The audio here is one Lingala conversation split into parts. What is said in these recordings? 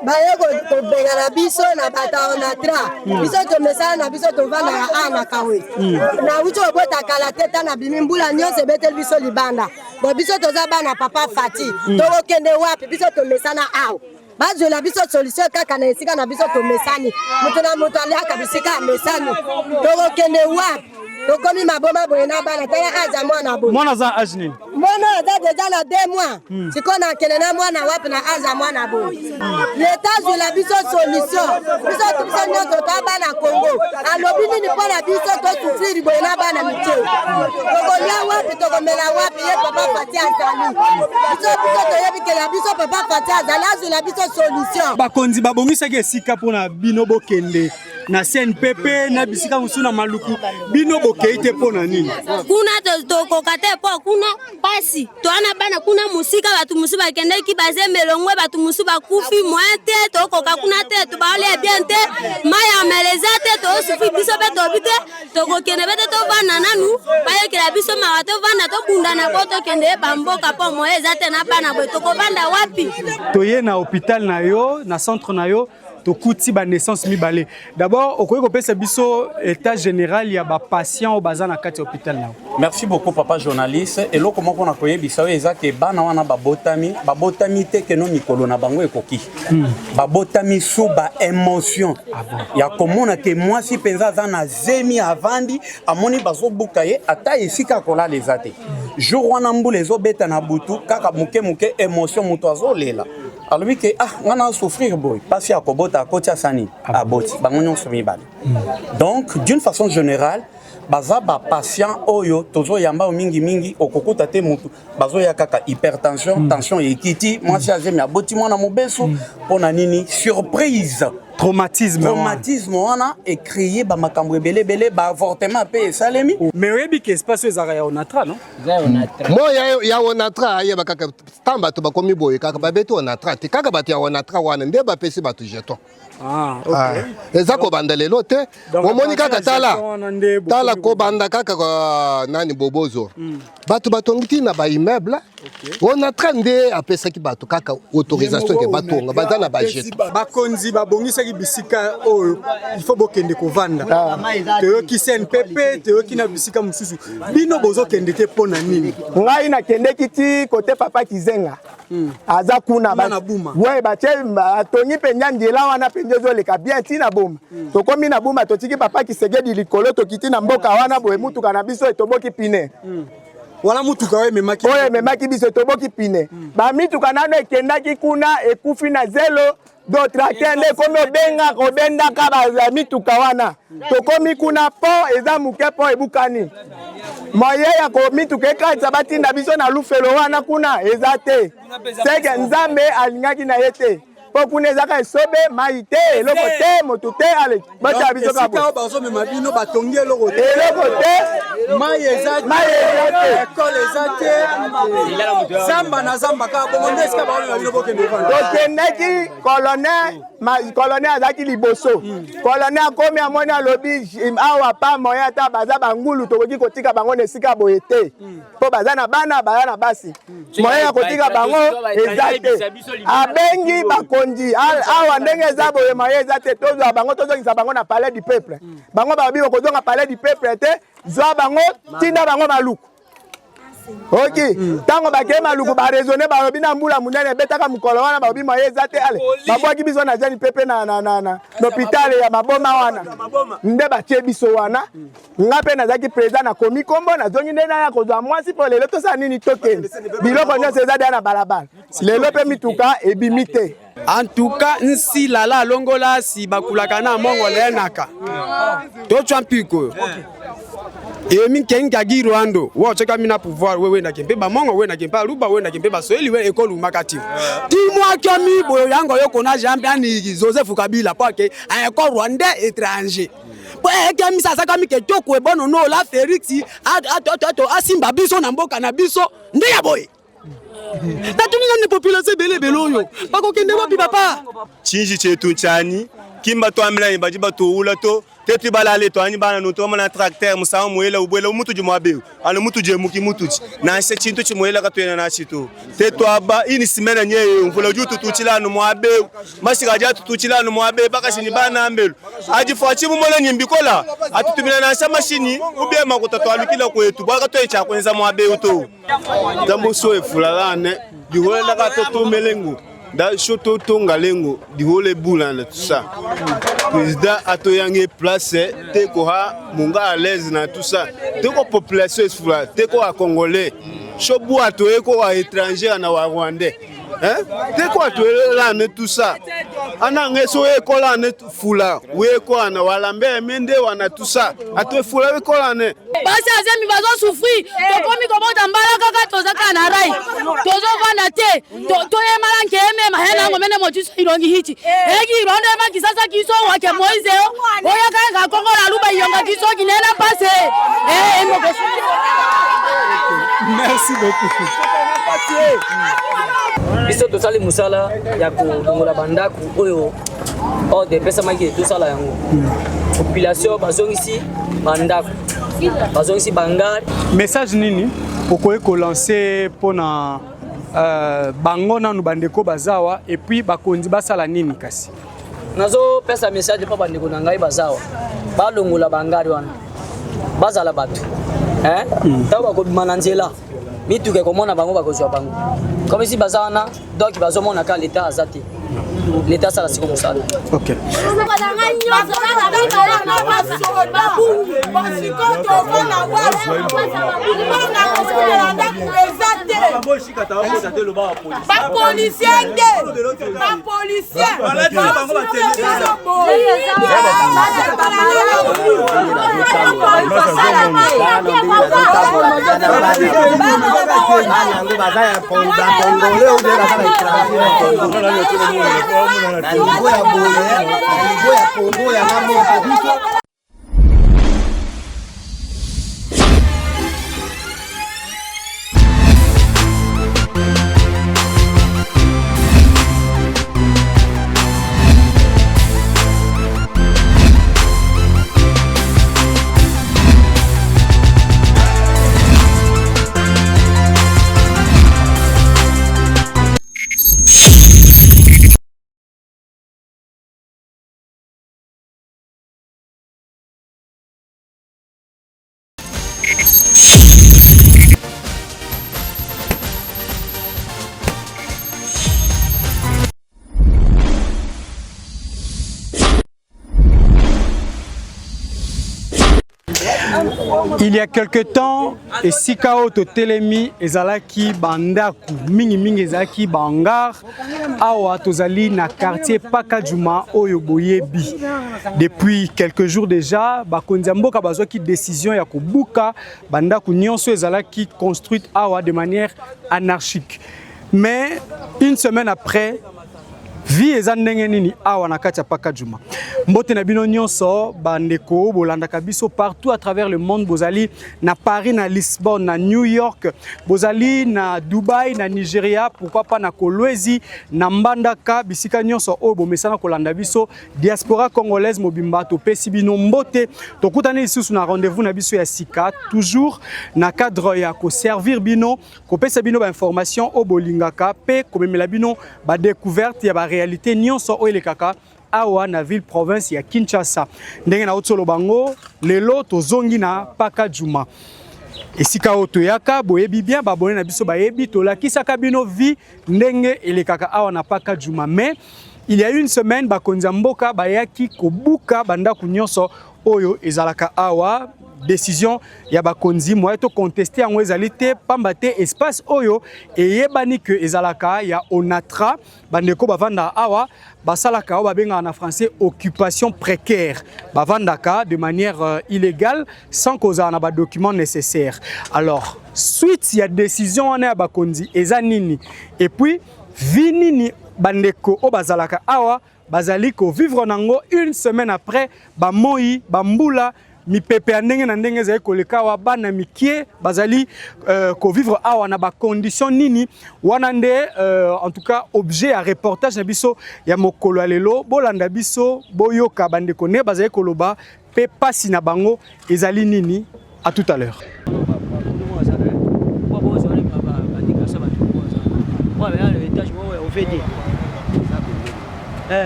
Baye kobengana biso na bato ya Onatra. Biso tomesana na biso tovandaka awa na Kawe. Nauti kobota kala te ta nabimi mbula nyonso ebeteli biso libanda. Bon, biso toza bana papa Fati. Tokokende wapi? Biso tomesana awa. Bazwela biso solution kaka na esika na biso tomesani. Moto na moto aliaka bisika amesani. Tokokende wapi? Tokomi maboma boye na bana. Tala age ya mwana boye. Mwana aza age nini? Mwana aza deja na 2 mois. Sikoyo nakende na mwana wapi na age ya mwana boye? Leta azwela biso solution. Biso biso nyonso toa bana Congo. Alobi nini mpo na biso tosufriri boye na bana mike? Tokolia wapi? Tokomela wapi? Ye papa Fati azali. Biso biso toyebi ke ya biso papa Fati azali, azwela biso solution. Bakonzi babongisaki esika mpona bino bokende na CNPP na bisika mosusu na Maluku, bino bokei te mpo na nini? Kuna tokoka te mpo kuna pasi toa na bana kuna mosika, bato mosusu bakendeki bazemelongwe, bato mosusu bakufi moyen te, tokoka kuna te, tobaolia bien te, mai ya mela eza te, tosufi biso mpe tobi te, tokokende mpe te, tovanda nanu bayekela biso mawa, tovanda tobundana po tokende bamboka mpo moyen eza te na bana boye, tokovanda wapi? Toye na hôpital na yo, na centre na yo, tokuti ba naissance mibale. D'abord okoki kopesa biso état général ya ba patient oyo baza na kati ya hôpital na yo? Merci beaucoup papa journaliste. Eloko moko na koyebisa oyo eza ke bana wana babotami, babotami te keno mikolo na bango ekoki. Babotami sous ba émotion. Ah bon. Ya komona ke mwasi mpenza aza na zemi avandi, amoni bazobuka ye ata esika akolala eza te. Jour wana mbula ezobeta na butu kaka moke moke émotion moto azolela. Alobi ke ah nga na souffrir boye pasi akobota akoti asani aboti bango nyonso mibale. Donc d'une façon générale baza ba patient oyo tozoyamba mingi mingi okokuta te mutu bazoya kaka hypertension, tension ekiti, mwasi azemi aboti mwana mobesu mpona nini? Surprise, traumatisme, traumatisme wana ecréer ba makambo ebele ebele, ba avortement pe esalemi. Mais oyebi ke espace oyo ezalaka ya Onatra, non? Mo ya Onatra ayeba kaka ntango bato bakomi boye kaka babeti Onatra te, kaka bato ya Onatra wana nde bapesi bato jeton. Ah, okay. Eza kobanda lelo te. Omoni kaka tala tala kobanda kaka nani bobozo. Bato batongi ti na ba immeuble. Onatra nde apesaki bato kaka autorisation ke batonga, baza na ba jeton. Bakonzi babongisaki bisika oyo il faut bokende kovanda. Toyoki CNPP, toyoki na bisika mosusu. Bino bozokende te mpo na nini? Ngai nakendeki ti kote papa Kizenga. Aza kuna na Buma. Ouais, batie atongi mpenza nzela wana mpenza ezoleka bien ti na Buma. Tokomi na Buma, totiki papa Kisegedi likolo, tokiti na mboka wana boye, mutuka na biso etoboki pine. Wana mutuka oyo ememaki oyo ememaki biso etoboki pine. Bamituka nano ekendaki kuna ekufi na zelo. Do tracteur nde ekomi obenga kobendaka ba mituka wana. Tokomi kuna pont eza moke, pont ebukani. Moye ya komituka ekatisa batinda biso na lufelo wana kuna eza te. Seke Nzambe alingaki na ye te. Po kuna ezaka esobe, mai te, eloko te, motu te, ale batia biso ka boye. Bazomema bino batongi eloko te. Eloko te. Mai eza te. Mai eza te. École eza te. Zamba na zamba kaka bongo nde esika bazomema bino bokende kovanda. Tokendaki colonel, ma, colonel azalaki liboso. Colonel akomi amoni alobi awa pa moyen ata baza bangulu tokoki kotika bango na esika boye te. Po baza na bana, baza na basi. Moyen ya kotika bango eza te. Abengi bakonzi awa ndenge eza boye moyen eza te, tozwa bango tozongisa bango na palais du peuple. Bango balobi bakozonga palais du peuple te, zwa bango tinda bango Maluku. Oki, tango bakei Maluku ba raisonner balobi na mbula monene ebetaka mokolo wana balobi moyen eza te, ale babwaki biso na jeune pepe na na na na hôpital ya maboma wana nde batie biso wana. Nga mpe nazalaki président na komi kombo nazongi nde naya kozwa mwasi mpo lelo tosala nini tokende biloko nyonso eza deya na balabala lelo mpe mituka ebimi te. En tout cas nsi lala alongola si bakulaka na mongo lenaka tochwa mpiko emi nkengi gi Rwando wo choka mina pouvoir wewe na kempe ba mongo we na kempe aruba we na kempe baswahili we ekolu makati timwa kemi boyo yango yo kona jambe ani Joseph Kabila po ke ayeko Rwandais étranger po ekemisa asakami ke toko ebono no la Felix ato asimba biso na mboka na biso nde ya boye. Natuni nani population ebele ebele oyo bakokende wapi papa? Chinji chetu nchani kimba twambilani badi batuula to. Tetu balale to anyi bana nuntu bamona tracteur musangu muela ubuela mutudi muabeu anu mutudi emuki mutudi nansha tshintu tshimuela katuena natshi to. Tetu aba ini simena nyeye mvula udi utututshila anu muabeu mashika adi atututshila anu muabeu bakashi ni bana mbelu adi fuatshi mumona nyi mbikola atutumina nansha mashinyi ubie makuta tualukila kuetu bua katuena tshia kuenza muabeu to. Ntango so efulalane diholelaka totomelengo nda so totonga lengo dihole bula na tout ça président atoyange place te koha monga à l'aise na tout ça te ko population esfula te ko a congolais so bua toye ko wa étranger na wa rwandais hein te ko atoyela ne tout ça ana nge so ekola ne fula wekola na walambe mende wana tout ça atoye fula wekola ne Basi ya zemi bazo souffrir, tokomi kobota mbala kaka toza kaka na rai, tozovanda te, toyemala nke emema he nango mene motiso ilongi hichi eki irondo ema kisasa kiso wake Moise o oya kaka Kongo la luba iyonga kiso kinena pase eh emoko. Merci beaucoup. Biso tosali mosala ya kolongola bandako oyo ordre epesamaki tosala yango. Population bazongisi bandako, bazongisi bangari. Message nini okoki kolancer mpona bango nanu bandeko bazawa et puis bakonzi basala nini? Kasi nazopesa message mpo bandeko na ngai bazawa balongola bangari wana, bazala bato ntango bakobima na nzela mituka ekomona bango, bakozwa bango comme si baza wana. Donc bazomona ka leta aza te, leta asala siko mosala. Ok. Bapolicier nde bapolicier. Yango baza ya bacongolais ou bien baza baétranger na Congo na niveau ya boye, na niveau ya Congo yanga moko biso. Il y a quelque temps, esika oyo totelemi ezalaki bandako mingimingi, ezalaki bahangar. Awa tozali na quartier Pakadjuma oyo boyebi. Depuis quelques jours déjà, bakonzi ya mboka bazwaki décision ya kobuka bandako nyonso ezalaki construite awa de manière anarchique. Mais une semaine après, vie eza ndenge nini awa na kati ya Pakadjuma? Mbote na bino nyonso bandeko bolandaka biso partout à travers le monde, bozali na Paris, na Lisbonne, na New York, bozali na Dubaï, na Nigeria, pourquoi pas na Kolwezi, na Mbandaka, bisika nyonso oyo bomesana kolanda biso, diaspora congolaise mobimba, topesi bino mbote. Tokutani lisusu na rendez-vous na biso ya sika, toujours na cadre ya koservir bino, kopesa bino bainformation oyo bolingaka mpe komemela bino badécouverte ya baréalité nyonso oyo elekaka awa na ville province ya Kinshasa. Ndenge nauti oloba ngo, lelo tozongi na Pakadjuma, esika oyo toyaka. Boyebi bien, baabonnés na biso bayebi, tolakisaka bino vie ndenge elekaka awa na Pakadjuma. Mais il y a une semaine, bakonzi ya mboka bayaki kobuka bandako nyonso oyo ezalaka awa. Décision ya bakonzi, moyen to contester yango ezali te, pamba te espace oyo eyebani ke ezalaka ya Onatra. Bandeko bavandaka awa basalaka oyo babengaka na français occupation précaire, bavandaka de manière illégale sans kozala na badocument nécessaire. Alors, suite ya décision wana ya bakonzi eza nini? Et puis vie nini bandeko oyo bazalaka awa bazali kovivre nango une semaine après? Bamoi, bambula, mipepe ya ndenge na ndenge ezali koleka awa, bana mike bazali kovivre awa na bacondition nini? Wana nde en tout cas objet ya reportage na biso ya mokolo ya lelo. Bolanda biso, boyoka bandeko nde bazali koloba. pe pasi na bango ezali nini. À tout à l'heure.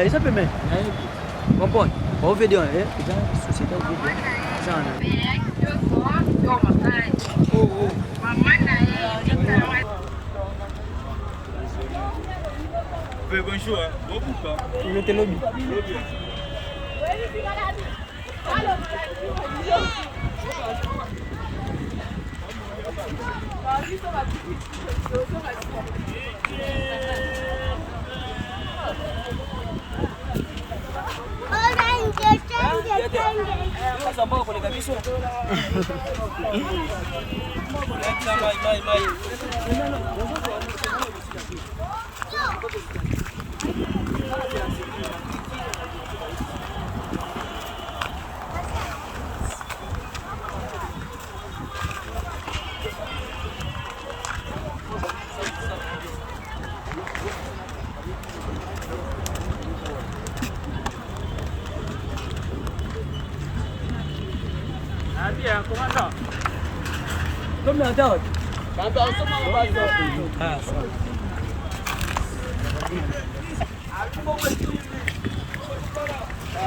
Eza pembeni comprendre OVD eza société OVD eza wana. Bonjour, lobi.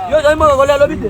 Yo ozali moko kolia lobi te.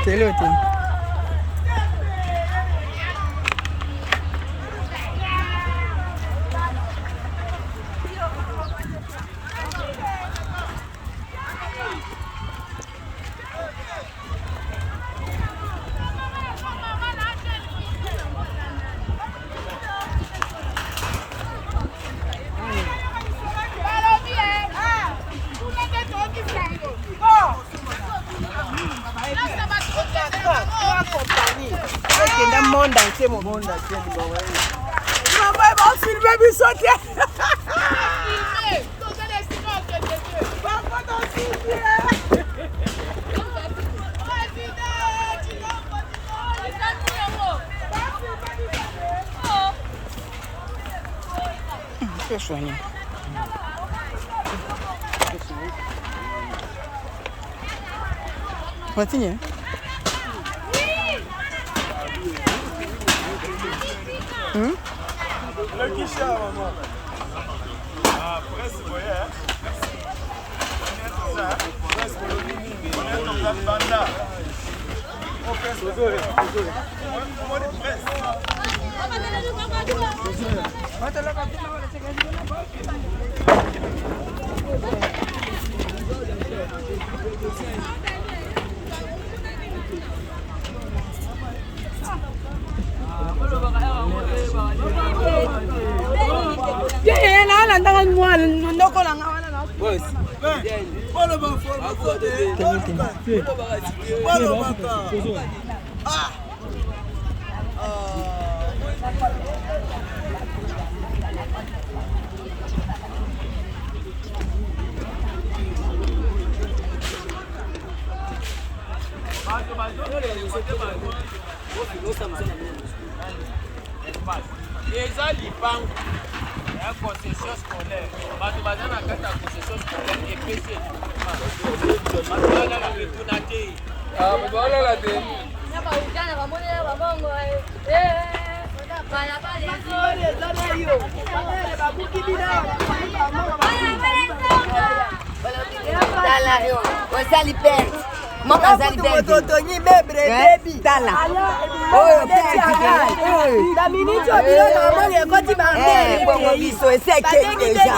Tele te. Ekenda monde entier monde entier mama bafilme biso te. Soigner. Continue. Le guichet, maman. Ah, presse, vous voyez, hein. Presse, on est dans la banda. On presse, on est presse. Ye nalandaka mwana ndoko na nga wana. Eza lipango ya concession scolaire, bato baza na kati ya concession scolaire epesi bato balala mpe kuna te, bato balala te. Tala yo, osali perte. Moko azali mototongi mebre bebi tala oyo na miniti oyo biloko amoni ekoti bambongo biso esekei deja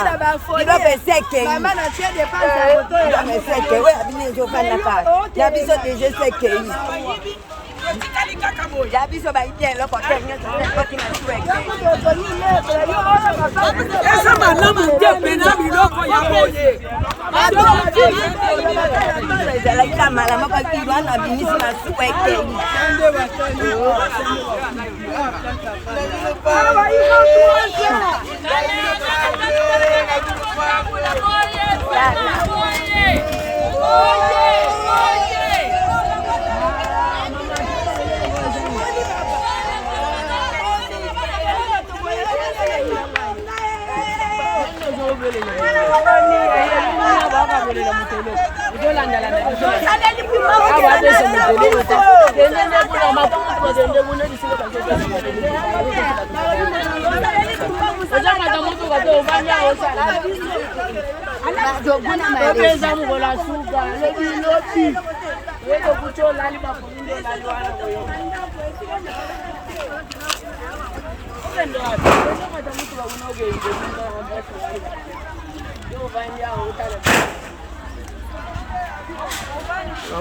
biloko esekei biloko esekei oyo abini ezofandaka ya biso deja esekei ya biso bayibi eloko te nyonso ekoti na eza malamu te mpenza biloko ya boye ezalaki na mala moko wana abimisi masuwa ekei.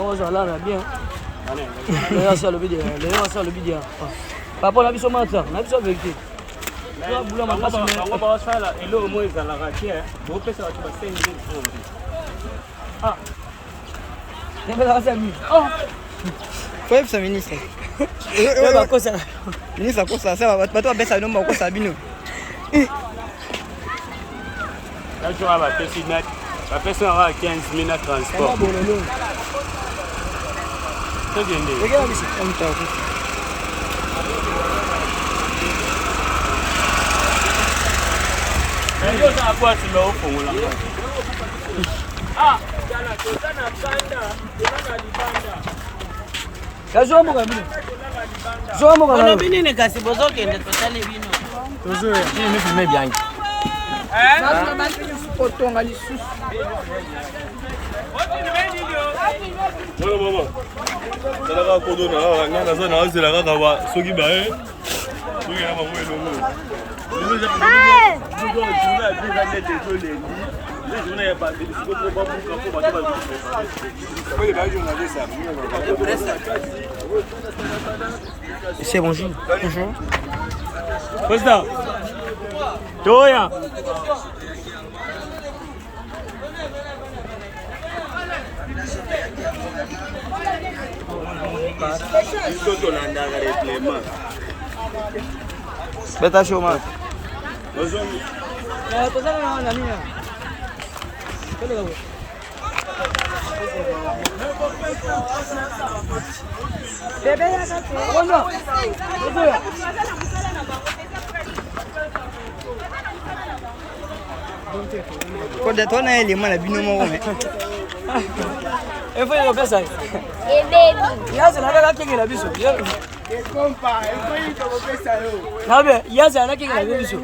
Ozalala bien. Lelo asi alobi dia, lelo asi alobi dia. Papa na biso mata, na biso vérité. Bula makasi mais bango baosala eloko moko ezalaka te bopesa bato ba 5 000 francs. Ah. Koyebisa ministre. Ministre akosa sala bato bapesa bino bakosa bino. Nazoka bapesi net bapesi nanga 15 000 na transport. Tokende. Yo oza na boite me ofongola. Ah, toza na kanda, toza na libanda. Zwa mboka bino. Zwa mboka. Olobi nini kasi bozokende totali bino. Tozoya. Nini filme biangi. Kotonga lisusu. Mwana mama, talaka kodo na kaka ngai naza naozela kaka ba soki baye soki na bango elongo. C'est bonjour. Bonjour. Président. Toya. Biso tolandaka reglement. Beta chômage. Koda tona elema na bino moko me. Efo yopesa. Yazela kaka kengela biso. Nabe yazela na kengela biso.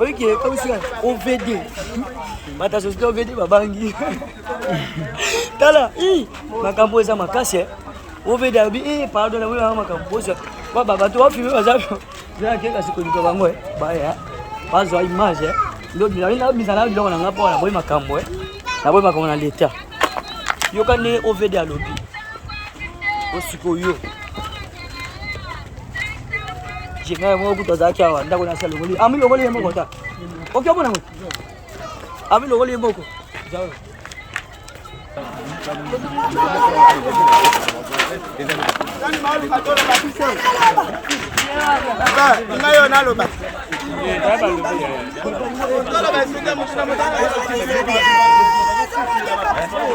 Oyike kabisika OVD. Bata société OVD babangi. Tala, i makambo eza makasi. Eh. OVD abi eh pardon na wewe makambo bosa. Ba bato ba filmer baza. Zela ke kasi koluka bango eh. Ba ya. Bazwa image eh. Lobi na na bisa na biloko na nga po na boyi makambo eh. Na boyi makambo na l'etat. Yoka ne OVD alobi. Osikoyo. Jenga moko kutu azalaki awa ndako na sala lokoli. Ami lokoli ye moko ta. Oki omona ngo. Ami lokoli ye moko. Ngai oyo naloba.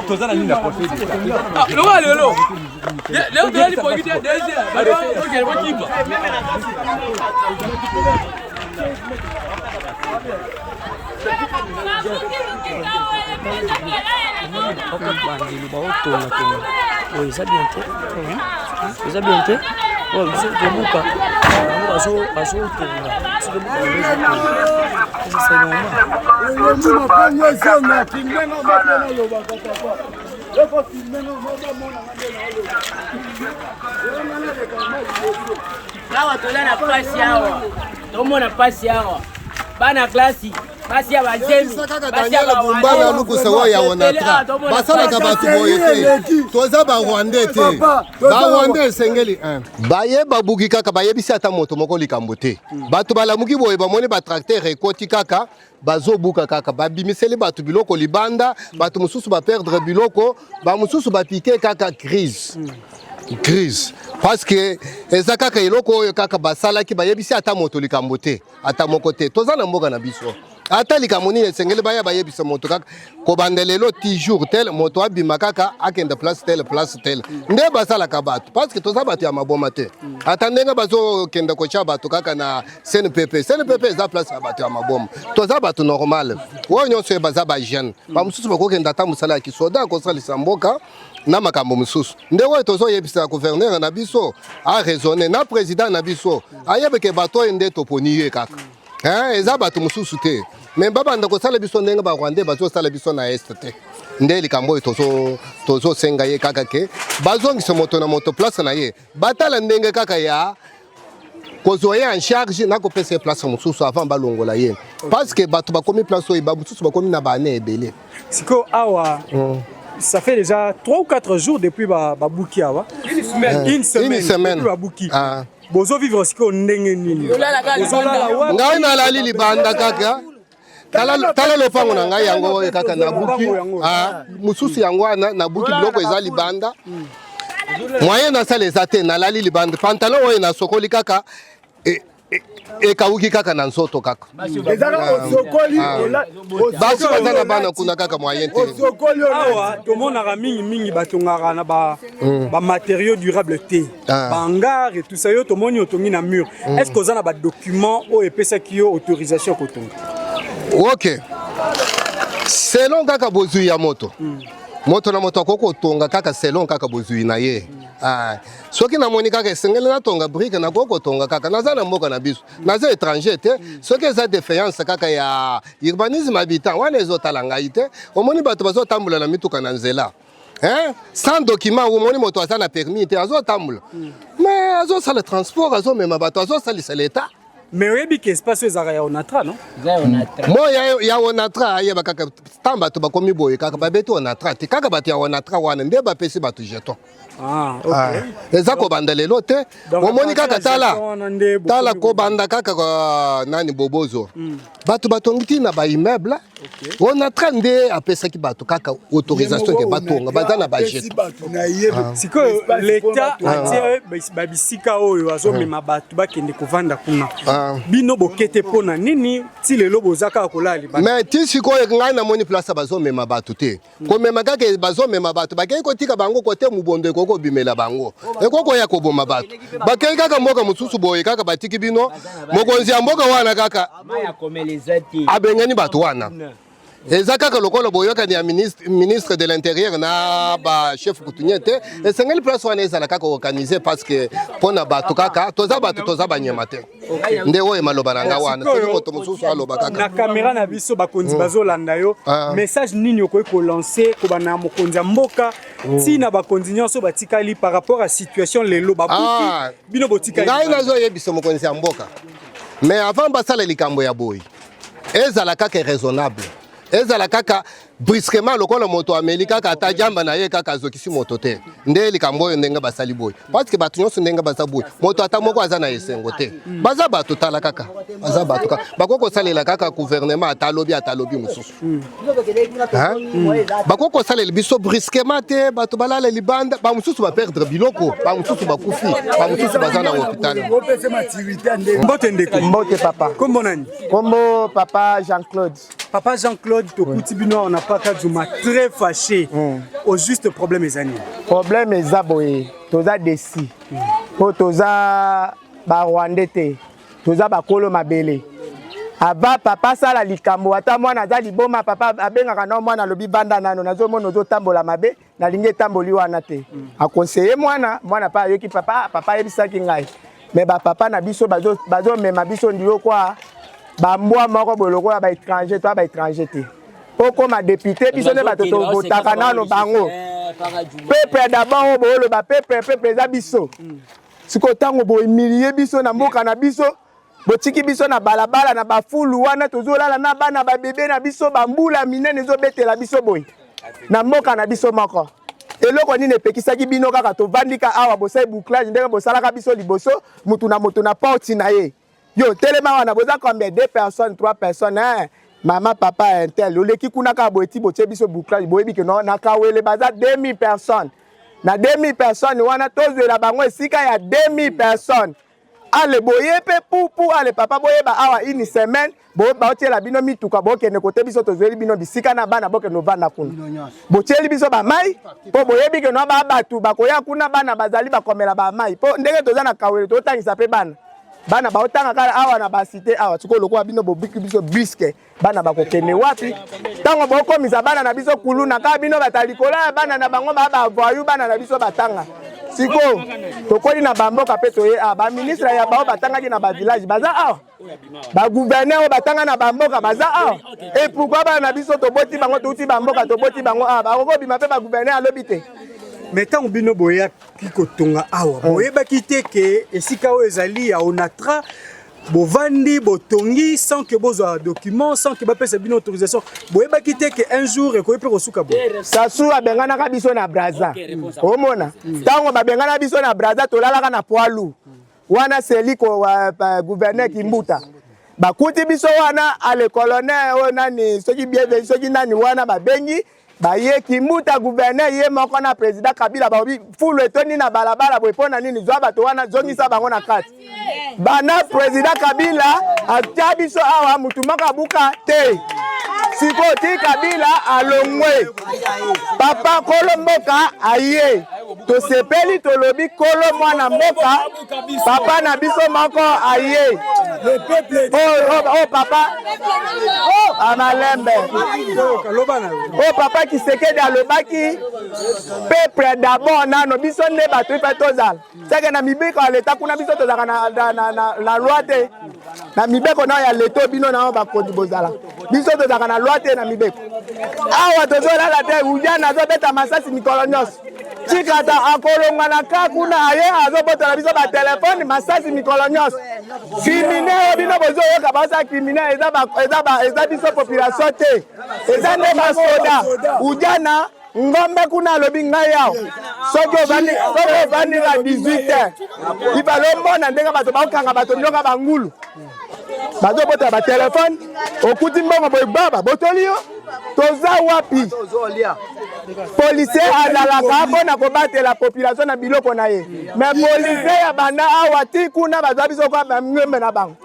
Toza na nini na conseil d'État? Lokola lelo. Leo tozali pongi te DG. Okende bokipa. Bandelo baotongatonga oyo eza bien te, eza bien te. Oyo biso tobuka. Bazotonga soki c'est normal. Awa toza na pasi awa, tomona pasi awa, bana klasi basi ya bazemi Daniel Bumba na Lukusa oyo ya Onatra basalaka bato boye te, toza ba Rwandais te, ba Rwandais esengeli baye babuki kaka bayebisi ata moto moko likambo te. Bato balamuki boye bamoni ba tracteur ekoti kaka bazobuka kaka babimiseli bato biloko libanda, bato mosusu baperdre biloko, bamosusu bapike kaka crise crise parce que eza kaka eloko oyo kaka basalaki bayebisi ata moto likambo te, ata moko te. Toza na mboka na biso, ata likambo nini esengeli baya bayebisa moto kaka kobanda lelo ti jour tel moto abima kaka akende place tel place tel, nde basalaka bato parce que toza bato ya maboma te. Ata ndenge bazokende kotya bato kaka na CNPP, CNPP eza place ya bato ya maboma, toza bato normal oyo nyonso oyo baza bajeune, bamosusu bakokende ata mosala ya kisoda kosalisa mboka na makambo mosusu. Nde oyo tozoyebisa gouverneur na biso araisonne na président na biso ayebeke bato oyo nde toponi ye kaka, eza bato mosusu te, me babanda kosala biso ndenge barwandais bazosala biso na est te. Nde likambo oyo tozosenga ye kaka ke bazongisa moto na moto place na ye, batala ndenge kaka ya kozwa ye en charge na kopesa ye place mosusu avant balongola ye, parce que bato bakomi place oyo bamosusu bakomi na baane ebele. Sikoyo awa, ça fait déjà 3 ou 4 jours depuis babuki awa. Une semaine. Une semaine. Une semaine. Depuis babuki. Bozo vivre sikoyo ndenge nini? Ngai nalali libanda kaka. Tala tala lopango na ngai yango oyo kaka nabuki. Mosusu yango wana nabuki, biloko eza libanda. Moyen nasala eza te, nalali libanda. Pantalon oyo nasokoli kaka ekawuki kaka na nzoto kaka. Basi baza na bana kuna kaka, moyen te. Awa tomonaka mingimingi batongaka na bamatériaux durable te, bahangar et tout ça. Yo tomoni otongi na mur. Est ce que oza na badocument oyo epesaki yo autorisation ya kotonga? Ok, selon kaka bozwi ya moto, moto na moto akoki kotonga kaka selon kaka bozwi na ye. Soki namoni kaka esengeli natonga brique, nakoki kotonga kaka. Naza na mboka na biso, naza étranger te. Soki eza défaillance kaka ya urbanisme habitant wana, ezotala ngai te. Omoni bato bazotambola na mituka na nzela, hein? Sans document. Omoni moto aza na permis te, azotambola, mais azosala transport, azomema bato, azosalisa leta. Mais oyebi ke espace oyo ezalaka ya Onatra, non? Mo ya Onatra ayeba kaka ntango bato bakomi boye kaka babeti Onatra te, kaka bato ya Onatra wana nde bapesi bato jeton. Ah, ok. Ah, eza kobanda lelo te. Omoni kaka, tala tala kobanda kaka nani bobozo, bato batongi ti na baimmeuble. Onatra nde apesaki bato kaka autorisation ke batonga, baza na bajeton. Sikoyo leta atie babisika oyo azomema bato bakende kovanda kuna. Bino bokete mpo na nini ti lelo boza kaka kolala libanda? Mais ti sikoyo ngai namoni place bazomema bato te. Komema kaka bazomema bato, bakei kotika bango kote mobondo, ekoki kobimela bango, ekoki koya koboma bato. Bakei kaka mboka mosusu boye kaka batiki bino. Mokonzi ya mboka wana kaka abengani bato wana. Eza kaka lokola boyokani ya ministre de l'intérieur na bachef coutumier te. Esengeli place wana ezala kaka organisé, parce que mpo na bato kaka, toza bato, toza banyama te. Nde oyo maloba na nga wana. Soki moto mosusu aloba kaka. Na kamera na biso, bakonzi bazolanda yo, message nini okoki kolancer kobanda na mokonzi ya mboka ntina bakonzi nyonso batikali par rapport à situation lelo babuki, bino botikali? Ngai nazoyebisa mokonzi ya mboka, mais avant basala likambo ya boye, ezala kaka raisonnable, ezala kaka brusquement lokola moto ameli kaka ata jamba na ye kaka azokisi moto te. Nde likambo oyo ndenge basali boye, parce que bato nyonso ndenge baza boye, moto ata moko aza na esengo te. Baza bato, tala kaka, baza bato kaka, bakoki kosalela kaka gouvernement ata alobi, ata alobi mosusu. Bakoki kosalela biso brusquement te. Bato balala libanda, bamosusu baperdre biloko, bamosusu bakufi, bamosusu baza na hôpital. Mbote ndeko. Mbote papa. Kombo nani? Kombo papa Jean-Claude. Papa Jean-Claude, tokuti bino awa na Pakadjuma très fâché. Au juste problème eza nini? Problème eza boye, toza déçus mpo toza barwandais te, toza bakolo mabele. Ava papa asala likambo, ata mwana aza liboma, papa abengaka na mwana, alobi: "Vanda nano, nazomona ozotambola mabe, nalingi etamboli wana te." Aconseiller mwana, mwana mpe ayoki papa. Papa ayebisaki ngai. Mais bapapa na biso bazomema biso ndilo kwa bambwa moko boye lokola baétranger, toa baétranger te. Okoma député, biso nde bato tovotaka nano bango. Peuple d'abord, oyo booloba peuple, peuple eza biso. Sikoyo ntango bohumilie biso na mboka na biso, botiki biso na balabala na bafulu wana, tozolala na bana babebe na biso, bambula minene ezobetela biso boye na mboka na biso moko. Eloko nini epekisaki bino kaka tovandika awa, bosali bouclage ndenge bosalaka biso liboso, mutu na moto na porte na ye? Yo telema wana, boza combien? Deux personnes, trois personnes, hein? Mama, papa intel oleki kuna kaka boye ti botie biso bouclage. Boyebi ke no na Kawele baza 2000 personnes. Na 2000 personnes wana, tozwela bango esika ya 2000 personnes? Ale boye mpe pupu, ale papa, boyeba awa une semaine baotiela bino mituka, bokende kote biso tozweli bino bisika na bana, bokende ovanda kuna. Botieli biso bamai mpo boyebi ke no ba bato bakoya kuna, bana bazali bakomela bamai, mpo ndenge toza na Kawele, totangisa mpe bana, bana baotanga kaka awa na basite awa. Sikoyo lokola bino bobiki biso brusque, bana bakokende wapi ntango bokomisa bana na biso kuluna? Kaka bino bata likolo ya bana na bango baa bavoyous, bana na biso batanga. Sikoyo tokoli na bamboka mpe toye awa, baministre ya bao batangaki na bavillage baza awa, bagouverneur oyo batanga na bamboka baza awa. Et pourquoi bana na biso toboti bango, touti bamboka, toboti bango awa, bakokobima mpe bagouverneur alobi te? Mais ntango bino boyaki kotonga awa, boyebaki te ke esika oyo ezali ya Onatra? Bovandi, botongi sans que bozwa document, sans que bapesa bino autorisation. Boyebaki te ke un jour ekoki mpe kosuka boye? Sasu abenganaka biso na Braza. Omona ntango babengana biso na Braza, tolalaka na poilu wana seli ko gouverneur Kimbuta bakuti biso wana. Ale colonel oyo nani, soki bienvenu, soki nani wana, babengi baye Kimbuta gouverneur ye moko na président Kabila, balobi fulu etondi na balabala boye mpo na nini? Zwa bato wana, zongisa bango na kati. Bana président Kabila atia biso awa, mutu moko abuka te. Sikoyo ti Kabila alongwe, papa kolo mboka aye, tosepeli, tolobi kolo mwana mboka, papa na biso moko aye. Oh, oh, oh, papa amalembe oyo papa Tshisekedi alobaki peuple d'abord, nano biso nde bato ife tozala seke na mibeko ya leta kuna. Biso tozalaka na loi te na mibeko nao ya leta. Bino nao bakonzi bozala, biso tozalaka na loi te na mibeko awa. Tozolala te, ujana azobeta masasi mikolo nyonso. Tikata akolongwa na ka kuna, aye azobotola biso batelefone, masasi mikolo nyonso. Criminel oyo bino bozoyoka baza criminel, eza biso population te, eza nde basoda. Ujana ngombe kuna alobi ngai awa, soki ovandi na 18 heures, ifale omona ndenge bato bakokanga bato nyoka bangulu, bazobotola batelefone. Okuti mbongo boye, baba botoli yo. Toza wapi? Policier azalaka mpona kobatela population na biloko na ye, mais policier ya banda awa ti kuna bazwa biso kwa bangombe na bango.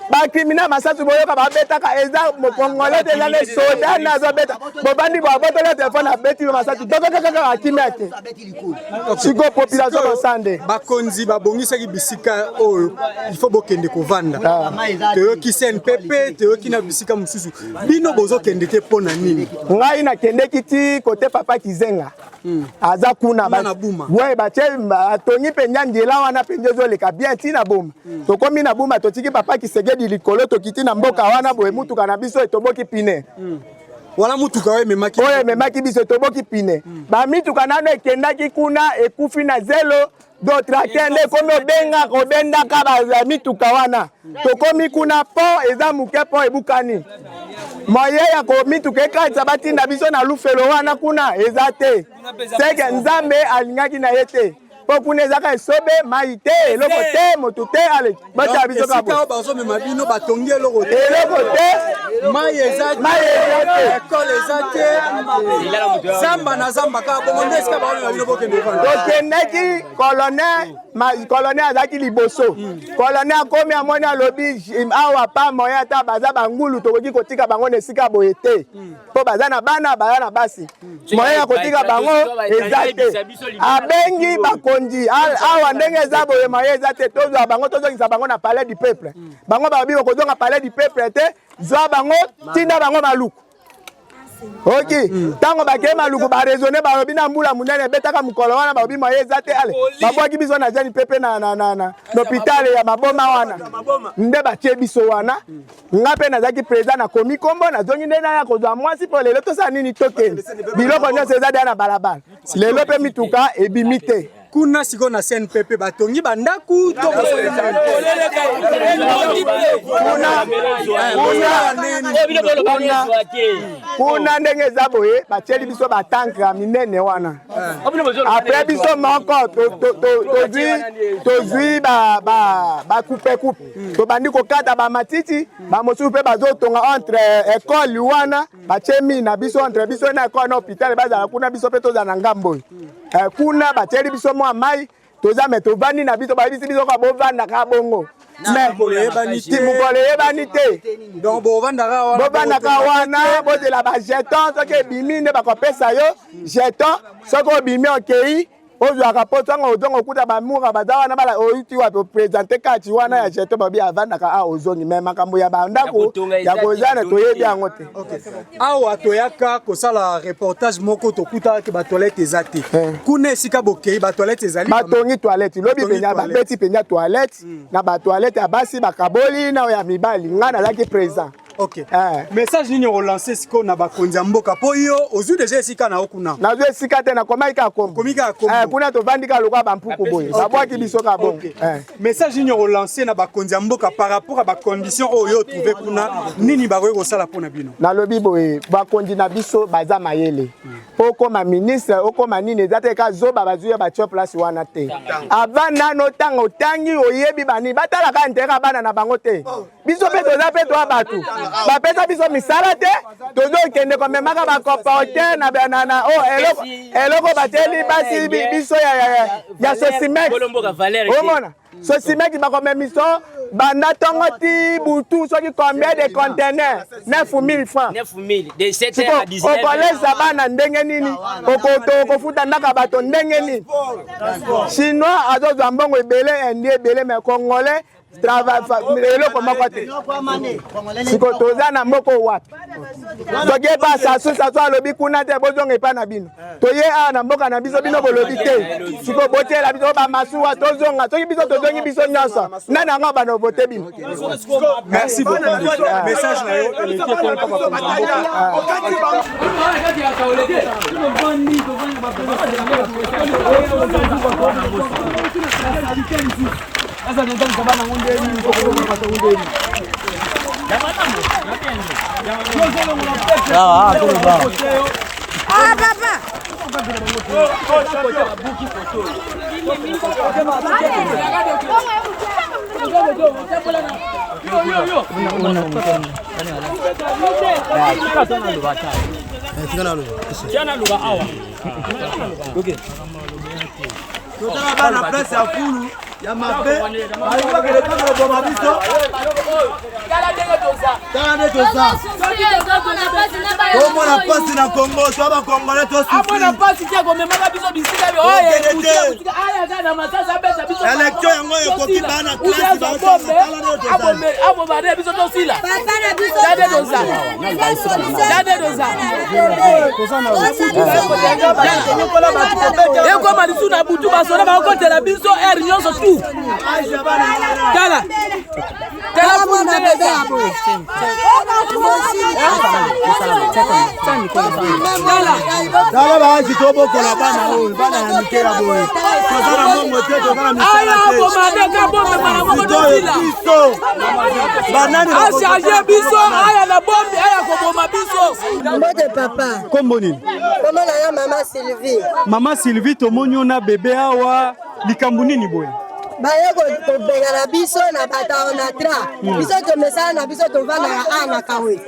Bacriminel masasi boyoka babetaka, eza mokongole te, eza nde soda nde azobeta. Bobandi bo abotoli telefone, abeti yo masasi tokokokaka, akimi ake. Sikoyo population basande. Bakonzi babongisaki bisika oyo il faut bokende kovanda. Toyoki CNPP, toyoki na bisika mosusu, bino bozokende te mpo na nini? Ngai nakendeki ti kote papa Kizenga aza kuna. We batie atongi mpenza nzela wana mpenza ezoleka bien ti na Boma. Tokomi na Buma, totiki papa Tshisekedi likolo, tokiti na mboka wana boye, mutuka na biso etoboki pine. Wana mutuka oyo ememaki? Oyo ememaki biso etoboki pine. Bamituka nano ekendaki kuna ekufi na zelo, do tracteur nde ekomi obengaka obendaka bamituka wana. Tokomi kuna, pont eza moke, pont ebukani, moye ya komituka ekatisa batinda biso na lufelo wana kuna eza te. Seke Nzambe alingaki na ye te, mpo kuna ezaka esobe, mai te, eloko te, motu te. Ale batia biso kaka bazomema bino, batongi eloko te, eloko te. Mai eza te, école eza te, zamba na zamba kaka bongo nde esika baomema bino bokende. Tokendaki colonel, colonel azalaki liboso. Colonel akomi, amoni, alobi awa pa moyen ata baza bangulu, tokoki kotika bango na esika boye te, mpo baza na bana, baza na basi, moyen ya kotika bango eza te. Abengi bakonzi awa, ndenge eza boye, moyen eza te, tozwa bango, tozongisa bango na palais du peuple. Bango balobi bakozonga palais du peuple te, zwa bango, tinda bango Maluku. Oki ntango bakei Maluku baraisonne, balobi na mbula monene ebetaka mokolo wana, balobi moye eza te, ale babwaki biso na jani pepe na, na, na, na, na hôpital ya maboma wana nde batie biso wana. Nga mpe nazalaki président, nakomi kombo, nazongi nde naya kozwa mwasi mpo lelo tosala nini, tokende biloko nyonso eza deya na balabala lelo mpe mituka ebimi te. Kuna sikoyo na CNPP batongi bandako to kuna ndenge eza boye, batieli biso batanke ya minene wana. Après biso moko tozwi bacoupekupe, tobandi kokata bamatiti, bamosusu mpe bazotonga entre ekole wana, batie mi na biso entre biso na ekole na hôpital, bazala kuna, biso mpe tozala na ngambo oyo. Kuna batieli biso mwa mai, toza me tovandi na biso, bayebisi biso kaka bovandaka bongo, mokolo eyebani te, bovandaka wana, bozela bajeton, soki ebimi nde bakopesa yo jeton, soki obimi okei ozwaka po ntango ozonga okuta bamura baza wana, bala oyuti wapi, opresente kati wana ya jeton, babi avandaka a ozongi. Me makambo ya bandako ya kozana toyebi yango te. Awa toyaka kosala reportage moko, tokutaka batoilette eza te. Kuna esika bokei, batoilette ezali? Batongi toilette lobi mpenza, babeti mpenza toilette na batoilette ya basi bakaboli na oyo ya mibali, ngai nazalaki présent. Ok, message nini okolance sikoyo na bakonzi ya mboka, mpo yo ozwi deja esika na yo kuna? Nazwi esika te, nakomaki kaka kombo. Kuna tovandi kaka lokola bampuku boye, babwaki biso kaka bongo. Message nini okolance na bakonzi ya mboka par rapport à bacondition oyo otrouve kuna? Nini bakoki kosala mpona bino? Nalobi boye, bakonzi na biso baza mayele. Mpo okóma ministre, okóma nini, eza te ka zoba bazwi yo batie place wana te. Avant nano ntango otangi, oyebi banini, batalaka intérêt ya bana na bango te. Biso mpe toza mpe toa bato bapesa biso misala te, tozokende komemaka bacolporteur na eloko batieli basi biso ya Sosimek. Omona Sosimek bakomemiso banda ntongo ti butu, soki combien de conteneur, 9000 francs. Okolesa bana ndenge nini? Okofuta ndaka bato ndenge nini? Chinois azozwa mbongo ebele, indi ebele, mais congolais eloko moko te. Siko toza na mboka wapi? Toki epa Sasu, Sasu alobi kuna te, bozonga epa na bino. Toye awa na mboka na biso, bino bolobi te. Siko botiela biso bamasuwa, tozonga. Soki biso tozongi, biso nyonso nani yango bana vote bino? Merci beaucoup. Message na yo eleki ekolo mpa bakonzi ya mboka. Ah, papa! Totala bana place ya fulu ya mabe, balingi bakende kaka koboma biso. Tala nde toza, tomona pasi na Congo, toa bacongolais. Amona pasi te, akomemaka biso bisika. Tosufri élection yango ekoki, bana classe. Aboma nde biso tosila. Tade toza, tade toza, ekoma lisu na butu, basoda bakokotela biso aire nyonso tu. Tala, tala mwana bebe ya boye. Tala baasi, tobokola bana oyo, bana ya mike ya boye. Toza na mbongo te, toza na misala te. Biso banani? Acharge biso, aya na bombe, aya koboma biso. Mbote papa. Kombo nini? Kombo na yo mama Sylvie. Mama Sylvie, tomoni yo na bebe awa, likambo nini boye? Baye kobengana biso na bato ya Onatra. Biso tomesana na biso, tovandaka awa na Kawe.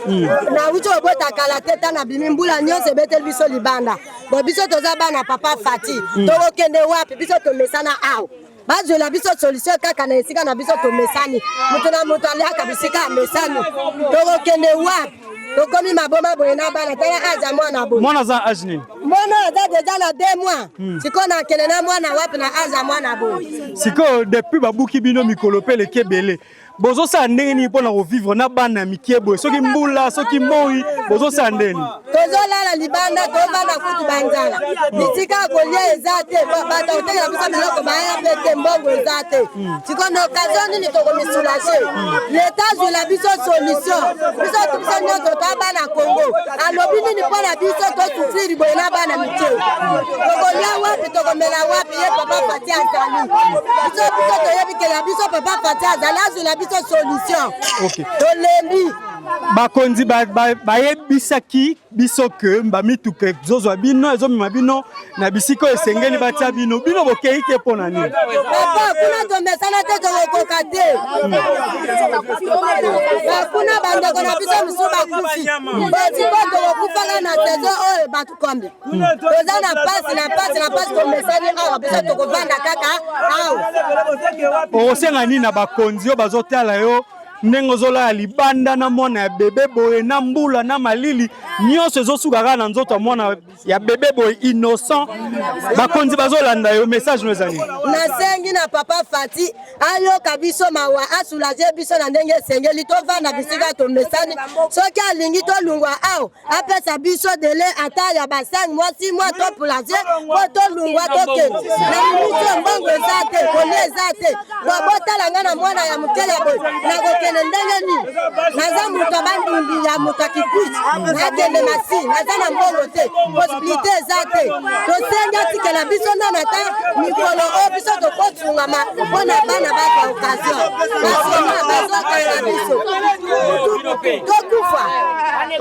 Nauti kobota kala te, ta nabimi mbula nyonso ebeteli biso libanda. Bo biso toza bana papa Fati, tokokende wapi? Biso tomesana awa, bazwela biso solution kaka na esika na biso tomesani. Moto na moto aliaka bisika amesani. Tokokende wapi? Tokomi maboma boye na bana. Tala aza mwana boye. Mwana aza age nini? Mwana aza deja na 2 mois. Sikoyo nakende na mwana wapi na aza mwana boye? Sikoyo depuis babuki bino mikolo mpe eleki ebele. Bozosala ndenge nini mpo na kovivre na bana ya mikie boye? Soki mbula, soki moi, bozosala ndenge nini? Tozolala libanda, tovanda kutu banzala, bisika ya kolia eza te, bato ya kotekela biso biloko baya mpe te, mbongo eza te. Sikoyo na occasion nini tokomisoulage? Leta azwela biso solution. Biso biso nyonso toa bana Congo, alobi nini mpo na biso tosufriri boye na bana mike? Tokolia wapi? Tokomela wapi? Ye papa Fati azali biso, biso toyebi ke ya biso papa Fati azali, azwela biso solution. Okay. Tolembi. Bakonzi bayebisaki ba, ba biso ke bamituka ezozwa bino, ezomema bino na bisika oyo esengeli batia bino, bino bokei te mpo na nini? Papa, kuna tomesana te, tokokoka te. Bakuna bandeko na biso mosusu bakufi, botiko tokokufaka na saison oyo bato kombi. Toza na pasi na pasi na pasi, tomesani awa, biso tokovanda kaka awa. Okosenga nini na bakonzi oyo bazotala yo ndenge ozolala libanda na mwana ya bebe boye, na mbula na malili nyonso ezosuka kaka na nzoto ya mwana ya bebe boye innocent? Bakonzi bazolanda yo, message no ezali? Nasengi na papa Fati ayoka biso mawa, asoulage biso na ndenge esengeli, tovanda bisika tomesani. Soki alingi tolungwa awa, apesa biso dele ata ya ba 5 mois, 6 mois, toplage mpo tolungwa tokende na miniti. Mbongo eza te, kolia eza te. Botala ngai na mwana ya moke ya boye, nakokende ndenge nini? Naza moto ya bandumbi ya moto ya Kikwiti, nakende masi, naza na mbongo te, possibilité eza te. Tosengi atikela biso nano ata mikolo oyo biso tokosungama mpo na bana bazwa occasion, basoma bazokanga biso tokufa.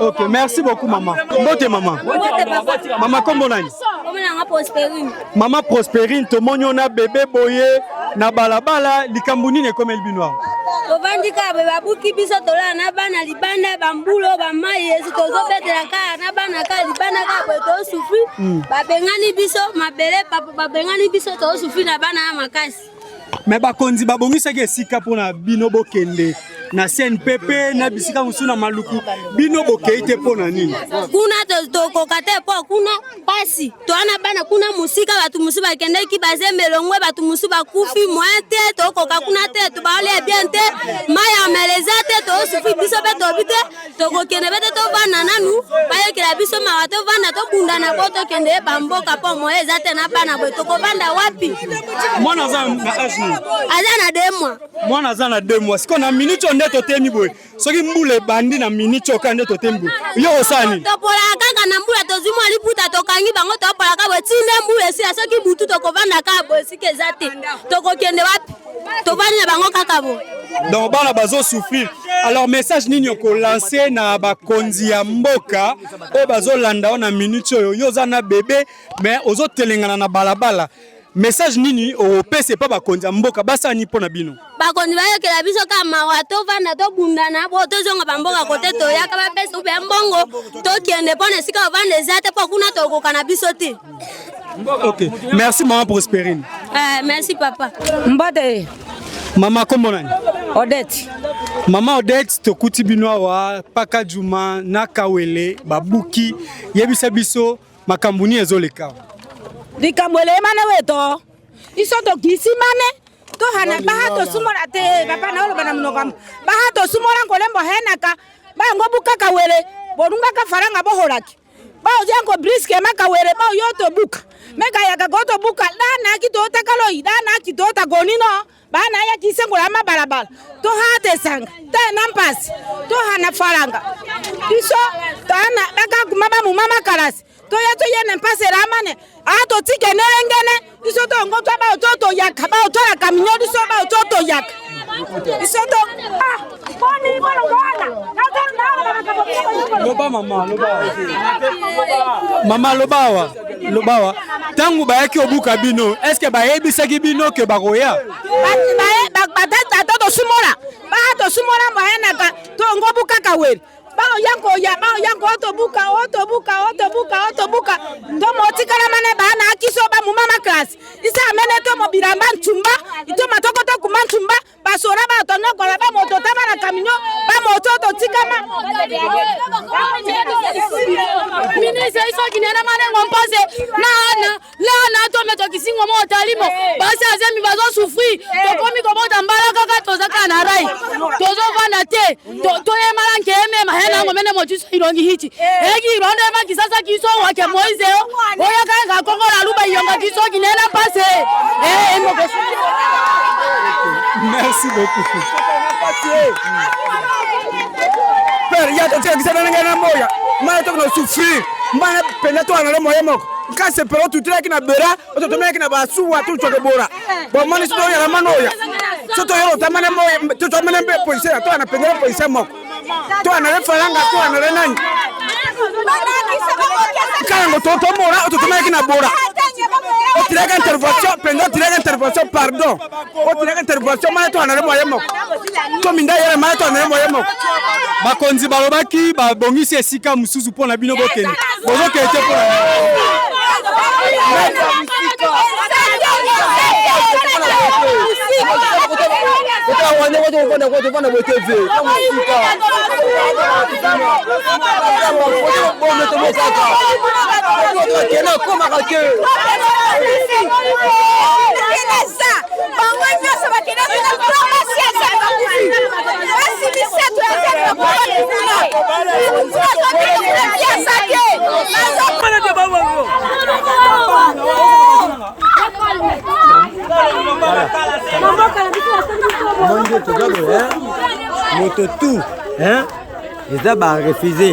Ok, merci beaucoup mama. Mbote mama. Mama, kombo nani? Prosperine. Mama Prosperine, tomoni yo na bebe boye na balabala, likambo nini ekomeli bino awa? Tovandi kaka boye, babuki biso, tolala na bana libanda, bambulo bamai esi tozobetela kaka na bana kaka libanda kaka boye, tozosufri. Babengani biso mabele, babengani biso, tozosufri na bana ya makasi. Me bakonzi babongisaki esika mpona bino bokende na CNPP na bisika mosusu na Maluku, bino bokei te mpo na nini? Kuna tokoka te mpo kuna pasi, toa na bana kuna mosika, bato mosusu bakendeki bazembe elongwe, bato mosusu bakufi, moyen te, tokoka kuna te, tobaolia bien te, mai ya mela eza te, tozosufri biso mpe tobi te tokokende mpe te, tovanda nanu, bayokela biso mawa, tovanda tobundana po tokende bamboka, mpo moyen eza te na bana boye, tokovanda wapi? Mwana aza na age nini? Aza na 2 mois. Mwana aza na 2 mois. Sikoyo na minute oyo nde totemi boye, soki mbula ebandi na minute oyo kaka nde totemi boye, yo osala nini? Topolaka kaka na mbula, tozwi mwa liputa tokangi bango, topolaka boye ti nde mbula esila. Soki butu tokovanda kaka boye, esika eza te, tokokende wapi? Tovandi na bango kaka boye. Donc bana bazosouffrir. Alors message nini okolanse na bakonzi ya mboka oyo bazolanda yo na minute oyo? Yo oza na bebe mais ozotelengana na balabala, message nini okopesa epa bakonzi ya mboka, basala nini mpo na bino? Bakonzi bayokela biso kaka mawa, tovanda tobundana bo tozonga bamboka kote toyaka, bapesa ube mbongo tokende mpo na esika ovanda eza te, mpo kuna tokoka na biso te. Ok, merci mama Prosperine. Merci papa. Mbote. Mama, kombo nani? Odette. Mama Odette, tokuti bino awa Paka Juma na Kawele babuki, yebisa biso makambo nini ezoleka. Likambo eleyema na weto iso tokisi mane tohana baha tosumola te papa na oloba na monoko baha tosumola nkolembo henaka bango bukaka wele bolungaka faranga boholaki baoyango briske makawele bao yo tobuka mekayaka ko tobuka danaki totakaloi danaki totagonino bana ya kisengola mabalabala tohate sanga te na mpasi tohana faranga iso tana bakaguma bamuma makalasi toya toyene mpasi elamane atotike nelengene iso tongo twa bao to toyaka bao twala kaminyo iso bao to toyaka iso to ah boni bolongwana loba mama, loba mama, loba awa, loba awa. Ntango bayaki obuka bino, est ce bayebisaki bino ke bakoya? Batata tosumola baa tosumola moyenaka tongo bukaka wele bao yango ya bao yango otobuka otobuka otobuka otobuka tomotikala mane bana akiso bamuma maklasi isa amene tomo bilamba ntumba itoma tokoto kuma ntumba basola batonyokola bamoto tama na kaminyo bamoto totikama. Ministre isoki nena manengo mpase na lana tome tokisingo mo otalimo basi azemi bazosufri, tokomi kobota mbala kaka toza kaka na rai. Toyemala nkemema henango mene motiso ilongi hichi. Eki irondo ema kisasa kiso wake Moise o. Oya kanga kongola luba iyonga kiso kinena pase. Eh emoko. Merci beaucoup. Père, ya totika kisana na ngai na moya mana tokona souffrir mana mpenza towana na moye moko nkase pere otutilaki na bera ototomelaki na basuwa tucoke bora bomoni so toyala mana oya so toyola otamane moya totomene mpe policier na towana pengele policier moko towana le falanga towana le nani kalango totomora ototomelaki na bora otilaki intervention mpenza otilaki intervention pardon otilaki intervention mana towana le moye moko tominda yele mana towana le moye moko Bakonzi balobaki babongisi esika mosusu mpo na bino bokende. Bozokende te mpo na Bango nyonso bakende kuna basi ya zali bakufi basi misato ya zali bakufi kuna azokende kuna piasa te. Monde toza boye moto tout hein eza barefuse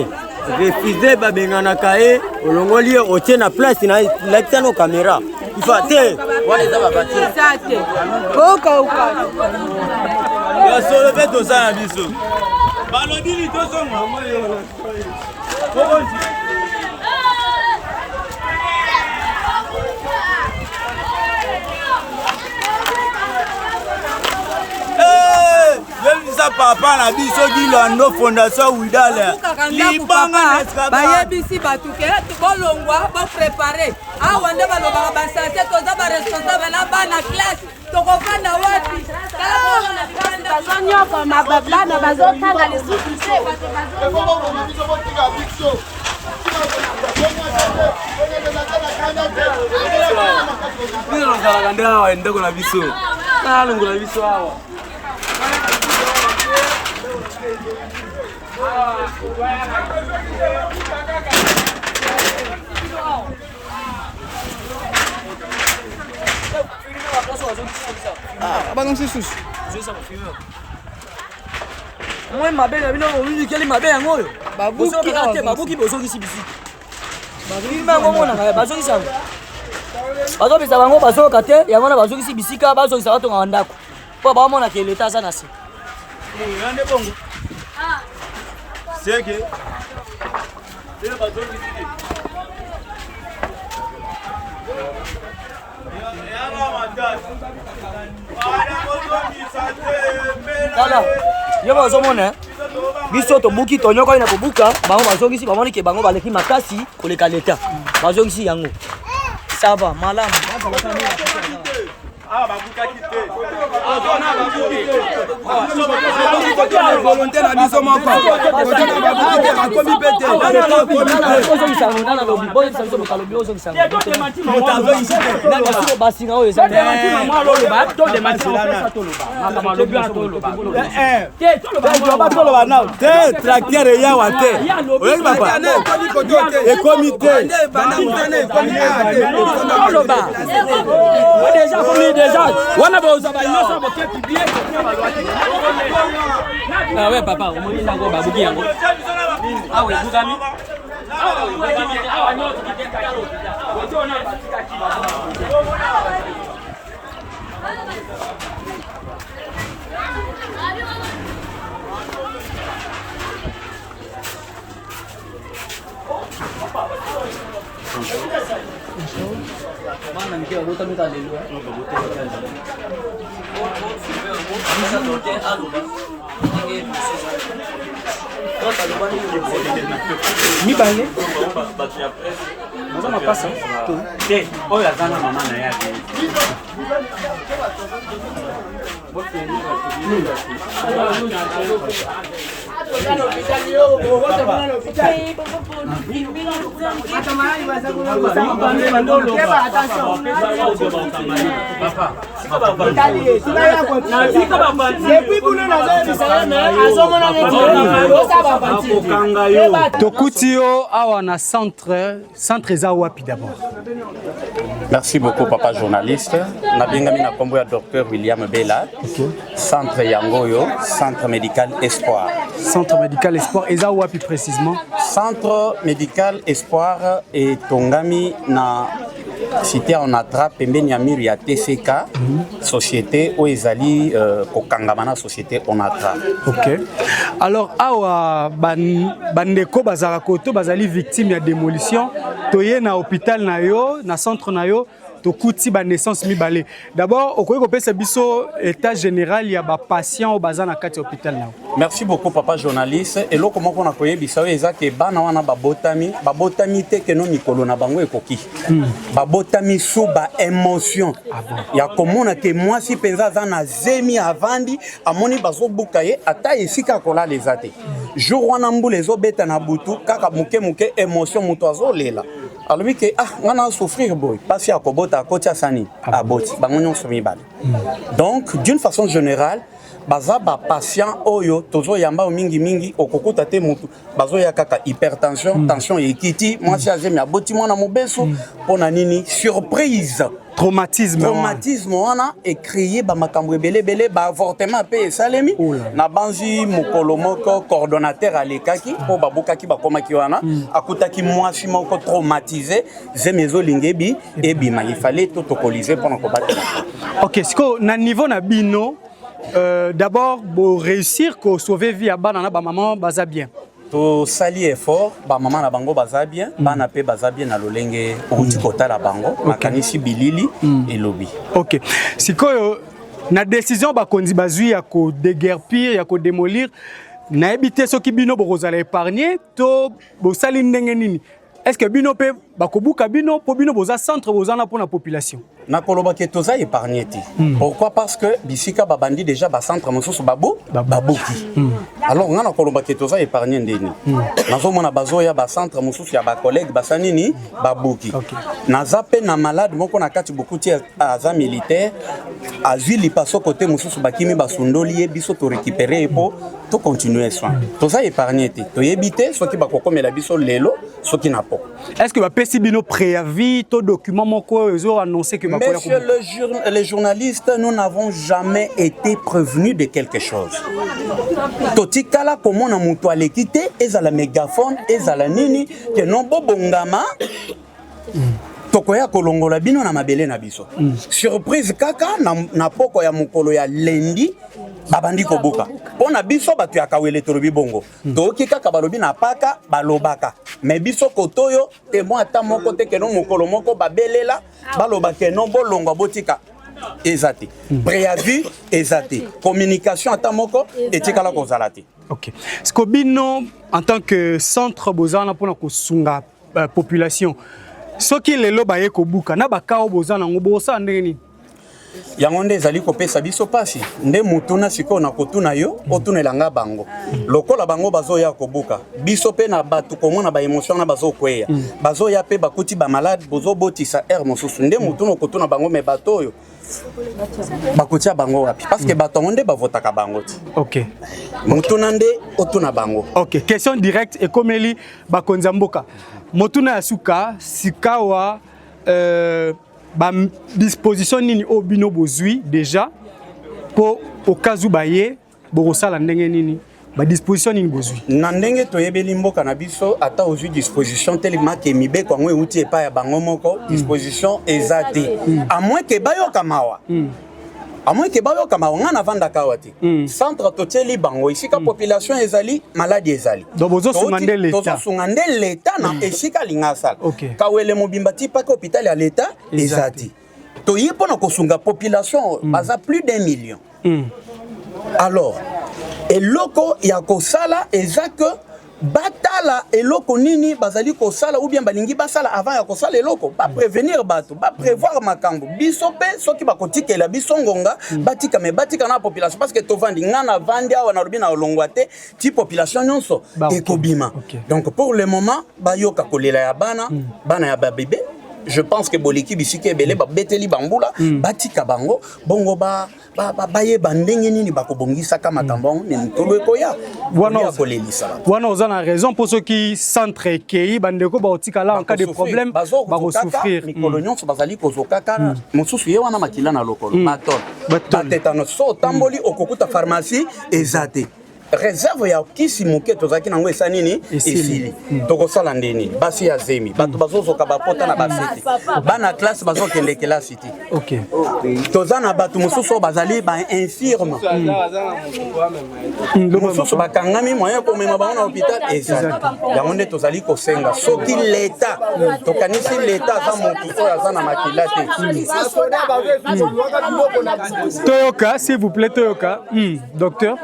refuse babenganaka ye olongoli ye otie na place na lakisa no kamera ifa te wana eza bavatire ya solo mpe toza na biso balobi litozonga. Yebisa papa na biso Gilando Fondation Widal. Libanga bayebisi bato ke bolongwa boprepare awa nde balobaka basanse toza baresponsable na bana classe tokofanda wapi. Bazonyokoma bana bazotanga lisusu te. Bino nazalaka nde awa ndeko na biso nalongola biso awa. Bazongisi lisusu. Moi mabe na bino boyikeli mabe yango oyo Babuki te awa. Babuki bozongisi bisika filme yango omonaka bazongisi yango bazobisa bango bazoyoka te yango wana bazongisi bisika bazongisa batongaka ndako mpo baomonaka leta aza na se. Seke. Tala yo bazomona biso tobuki tonyokoli na kobuka bango bazongisi bamoni ke bango baleki makasi koleka leta bazongisi yango sava malamu. Volonté na biso moko bakomi mpe te. Basinga oyo eza. Toloba nao te tracteur eyawa te oyoki papa ekomi te. Toloba deja komi deja wana bozwa banyonso boke publie. Ah ouais papa, omoni ndako babuki yango awa ebukami awa ebukami awa nyonso. Bana mike babotami kaka lelo. Mibale baza mapasa. Te oyo aza na mama na ye ate. Tokuti yo awa na centre. Centre eza wapi d'abord? Merci beaucoup papa journaliste. Nabengami na kombo ya docteur William Bella. Okay. Centre yango oyo, centre médical Espoir. Centre médical Espoir eza wapi précisément? Centre médical Espoir etongami na cité Onatra pembeni ya mur ya TCK, société oyo ezali kokangama na société Onatra. Ok. Alors awa bandeko bazalaka koto bazali victime ya démolition, toye na hôpital na yo, na centre na yo, tokuti ba naissance mibale. D'abord okoki kopesa biso état général ya ba patient oyo baza na kati ya hôpital na yo? Merci beaucoup papa journaliste. Eloko moko na koyebisa oyo eza ke bana wana babotami, babotami te ke no mikolo na bango ekoki. Babotami sous ba émotion. Ah bon. Ya komona ke mwasi mpenza aza na zemi avandi, amoni bazobuka ye ata esika akolala eza te. Jour wana mbula ezobeta na butu kaka moke moke émotion moto azolela. Alobi ke ah nga na souffrir boye, pasi ya kobota akoti asani aboti bango nyonso mibale. Donc d'une façon générale baza ba patient oyo tozoyamba mingi mingi okokuta te mutu bazoya kaka hypertension, tension ekiti, mwasi azemi aboti mwana mobesu, mpona nini? Surprise, traumatisme, traumatisme wana ecréer ba makambo ebele ebele, ba avortement mpe esalemi. Na banzi mokolo moko coordonnateur alekaki mpo babukaki bakomaki wana, akutaki mwasi moko traumatisé, zemi ezolinga ebi ebima, il fallait totokolize mpona kobatela. Ok, sikoyo na niveau na bino, d'abord bo réussir ko sauver vie ya bana na ba maman baza bien? Tosali effort, bamama na bango baza bien, bana mpe baza bien na lolenge outi kotala bango, makanisi bilili elobi. Ok, sikoyo na décision bakonzi bazwi ya kodéguerpir, ya kodémolir, nayebi te soki bino bokozala épargné to bosali ndenge nini. Est-ce que bino mpe bakobuka bino mpo bino boza centre, boza na mpona population? Nakoloba ke toza épargné te. Pourquoi? Parce que bisika babandi déjà bacentre mosusu babuki. Alors nga nakoloba ke toza épargné ndeni nazomona bazoya bacentre mosusu ya bacollègue basa nini babuki. Naza mpe na malade moko na kati bokuti aza militaire, azwi lipaso kote mosusu bakimi basundoli ye, biso torécupere ye mpo tocontinue soin. Toza épargné te, toyebi te soki bakokomela biso lelo soki na po. Est-ce que bapesi bino préavis to document moko oyo ezo annoncer que bakoya? Monsieur les journalistes, nous n'avons jamais été prévenus de quelque chose. Totikala komona moto aleki te, ezala mégaphone, ezala nini, ke non bobongama, tokoya kolongola bino na mabele na biso. Surprise kaka na poko ya mokolo ya lundi babandi kobuka. Mpo na biso bato ya Kawele tolobi bongo. Toyoki kaka balobi na paka balobaka. Mais biso kotoyo témoin ata moko te ke non mokolo moko babelela baloba ke non bolongwa botika eza te. Préavis eza te. Communication ata moko etikala kozala te. Ok. Siko bino en tant que centre boza na mpona kosunga population, soki lelo baye kobuka na baka oyo boza nango, bosala ndenge nini? Yango nde ezali kopesa biso pasi nde mutuna sikoyo na kotuna yo otunela nga bango lokola bango bazoya kobuka biso mpe na bato komona ba émotion wana bazokweya, bazoya mpe bakuti bamalade bozobotisa aire mosusu nde mutuna okotuna bango me bato oyo bakotia bango wapi, parce que bato yango nde bavotaka bango ti. Mutuna nde otuna bango. Ok, question directe ekomeli bakonzi ya mboka. Motuna ya suka sikawa, ba disposition nini oyo bino bozwi déjà mpo au cas où baye, bokosala ndenge nini? Ba disposition nini bozwi? Na ndenge toyebeli mboka na biso, ata ozwi disposition telema ke mibeko yango euti epai ya bango moko, disposition eza te, à moins ke bayoka mawa, à moins ke bayoka mawa. Nga navandaka awa te, centre totieli bango esika population ezali, maladi ezali. Donc bozosunga nde l'État. Tozosunga nde l'État na esika alinga asala. Kawele mobimba ti paka hôpital ya l'État eza te. Toye mpona kosunga population, baza plus d'un million. Alors eloko ya kosala eza ke Batala eloko nini bazali kosala ou bien balingi basala avant ya kosala eloko, baprévenir bato, baprévoir makambo. Biso mpe soki bakotikela biso ngonga, batika, me batika na population, parce que tovandi, nga navandi awa, nalobi na olongwa te ti population nyonso ekobima. Donc pour le moment bayoka kolela ya bana, bana ya babebe. Je pense que boleki bisika ebele, babeteli bambula, batika bango bongo bayeba ndenge nini bakobongisaka makambo yango ne mikolo ekoya Wana ya kolelisa bato. Wana oza na raison, mpo soki centre ekei, bandeko baotikala en cas de problème bakosouffrir. Mikolo nyonso bazali kozokaka, mosusu ye wana makila na lokolo, batol, batetano. So otamboli, okokuta pharmacie eza te, réserve ya kisi moke tozalaki nango esa nini, esili. Tokosala nde nini? Basi ya zemi, bato bazozoka bapota na basete, bana classe bazokende kelasi te. Toza na bato mosusu oyo bazali bainfirme, mosusu bakangami, moyen komema bango na hôpital ezali. Yango nde tozali kosenga, soki leta, tokanisi leta aza motu oyo aza na makila te. Toyoka, s'il vous plaît, toyoka. Docteur,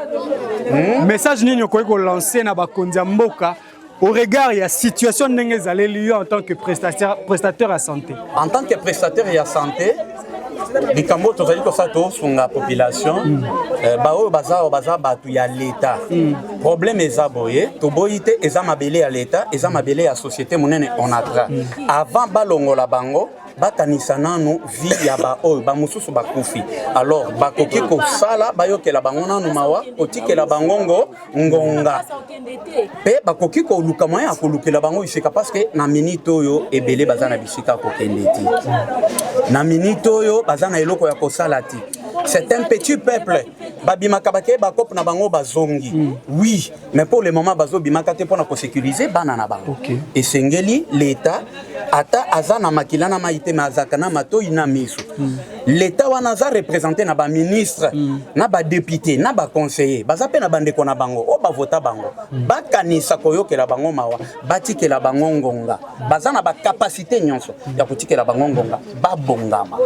message nini okoki kolancer na bakonzi ya mboka au regard ya situation ndenge ezaleli yo en tant que prestataire ya santé? En tant que prestataire ya santé, likambo oyo tozali kosala, tosunga population. Baoyo baza awa baza bato ya leta. Problème eza boye, toboyi te, eza mabele ya leta, eza mabele ya société monene Onatra. Avant balongola bango, bakanisa nanu vie ya baoyo bamosusu bakufi. Alors bakoki kosala, bayokela bango nanu mawa, kotikela bango ngo ngonga, mpe bakoki koluka moyen ya kolukela bango bisika, parce que na minute oyo ebele baza na bisika ya kokende te, na minute oyo baza na eloko ya kosala te. C'est un petit peuple, babimaka, bakeye bakope na bango, bazongi. Oui, mais pour le moment bazobimaka te mpona kosécuriser bana na bango. Esengeli leta, ata aza na makila na mai te, me azalaka na matoi na miso. Leta wana aza représenté na baministre, na badéputé, na baconseiller, baza mpe na bandeko na bango oyo bavota bango. Bakanisa koyokela bango mawa, batikela bango ngonga. Baza na bacapacité nyonso ya kotikela bango ngonga, babongama,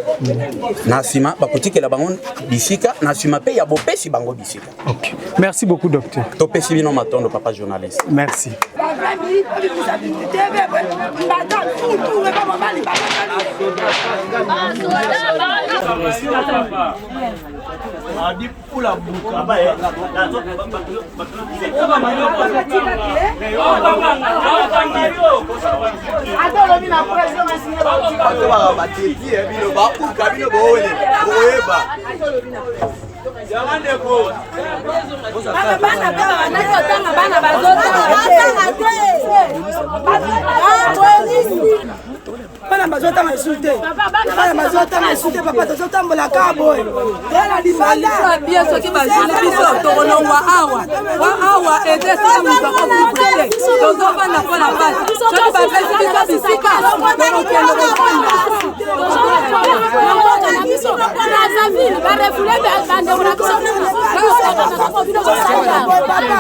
na nsima bakotikela bango bisika, na nsima mpe ya bopesi bango bisika. Ok. Merci beaucoup, docteur. Topesi bino matondo, papa journaliste. Merci. Bato baka bateti bino, babuka bino, boone boyeba. Bana bazotanga, bana bazotanga te. Bana bazotanga lisusu te, bana bazotanga lisusu te. Papa, tozotambola kaka boye, toya libanda. Bien, soki bazwili biso, tokolongwa awa wa awa. Eza esika moto akovivre te, tozofanda mpo na pasi. Soki bapesi biso bisika, tokokende kofanda. Na mboka na biso Brazzaville, barefouler bandeko na biso. Na mboka na biso bana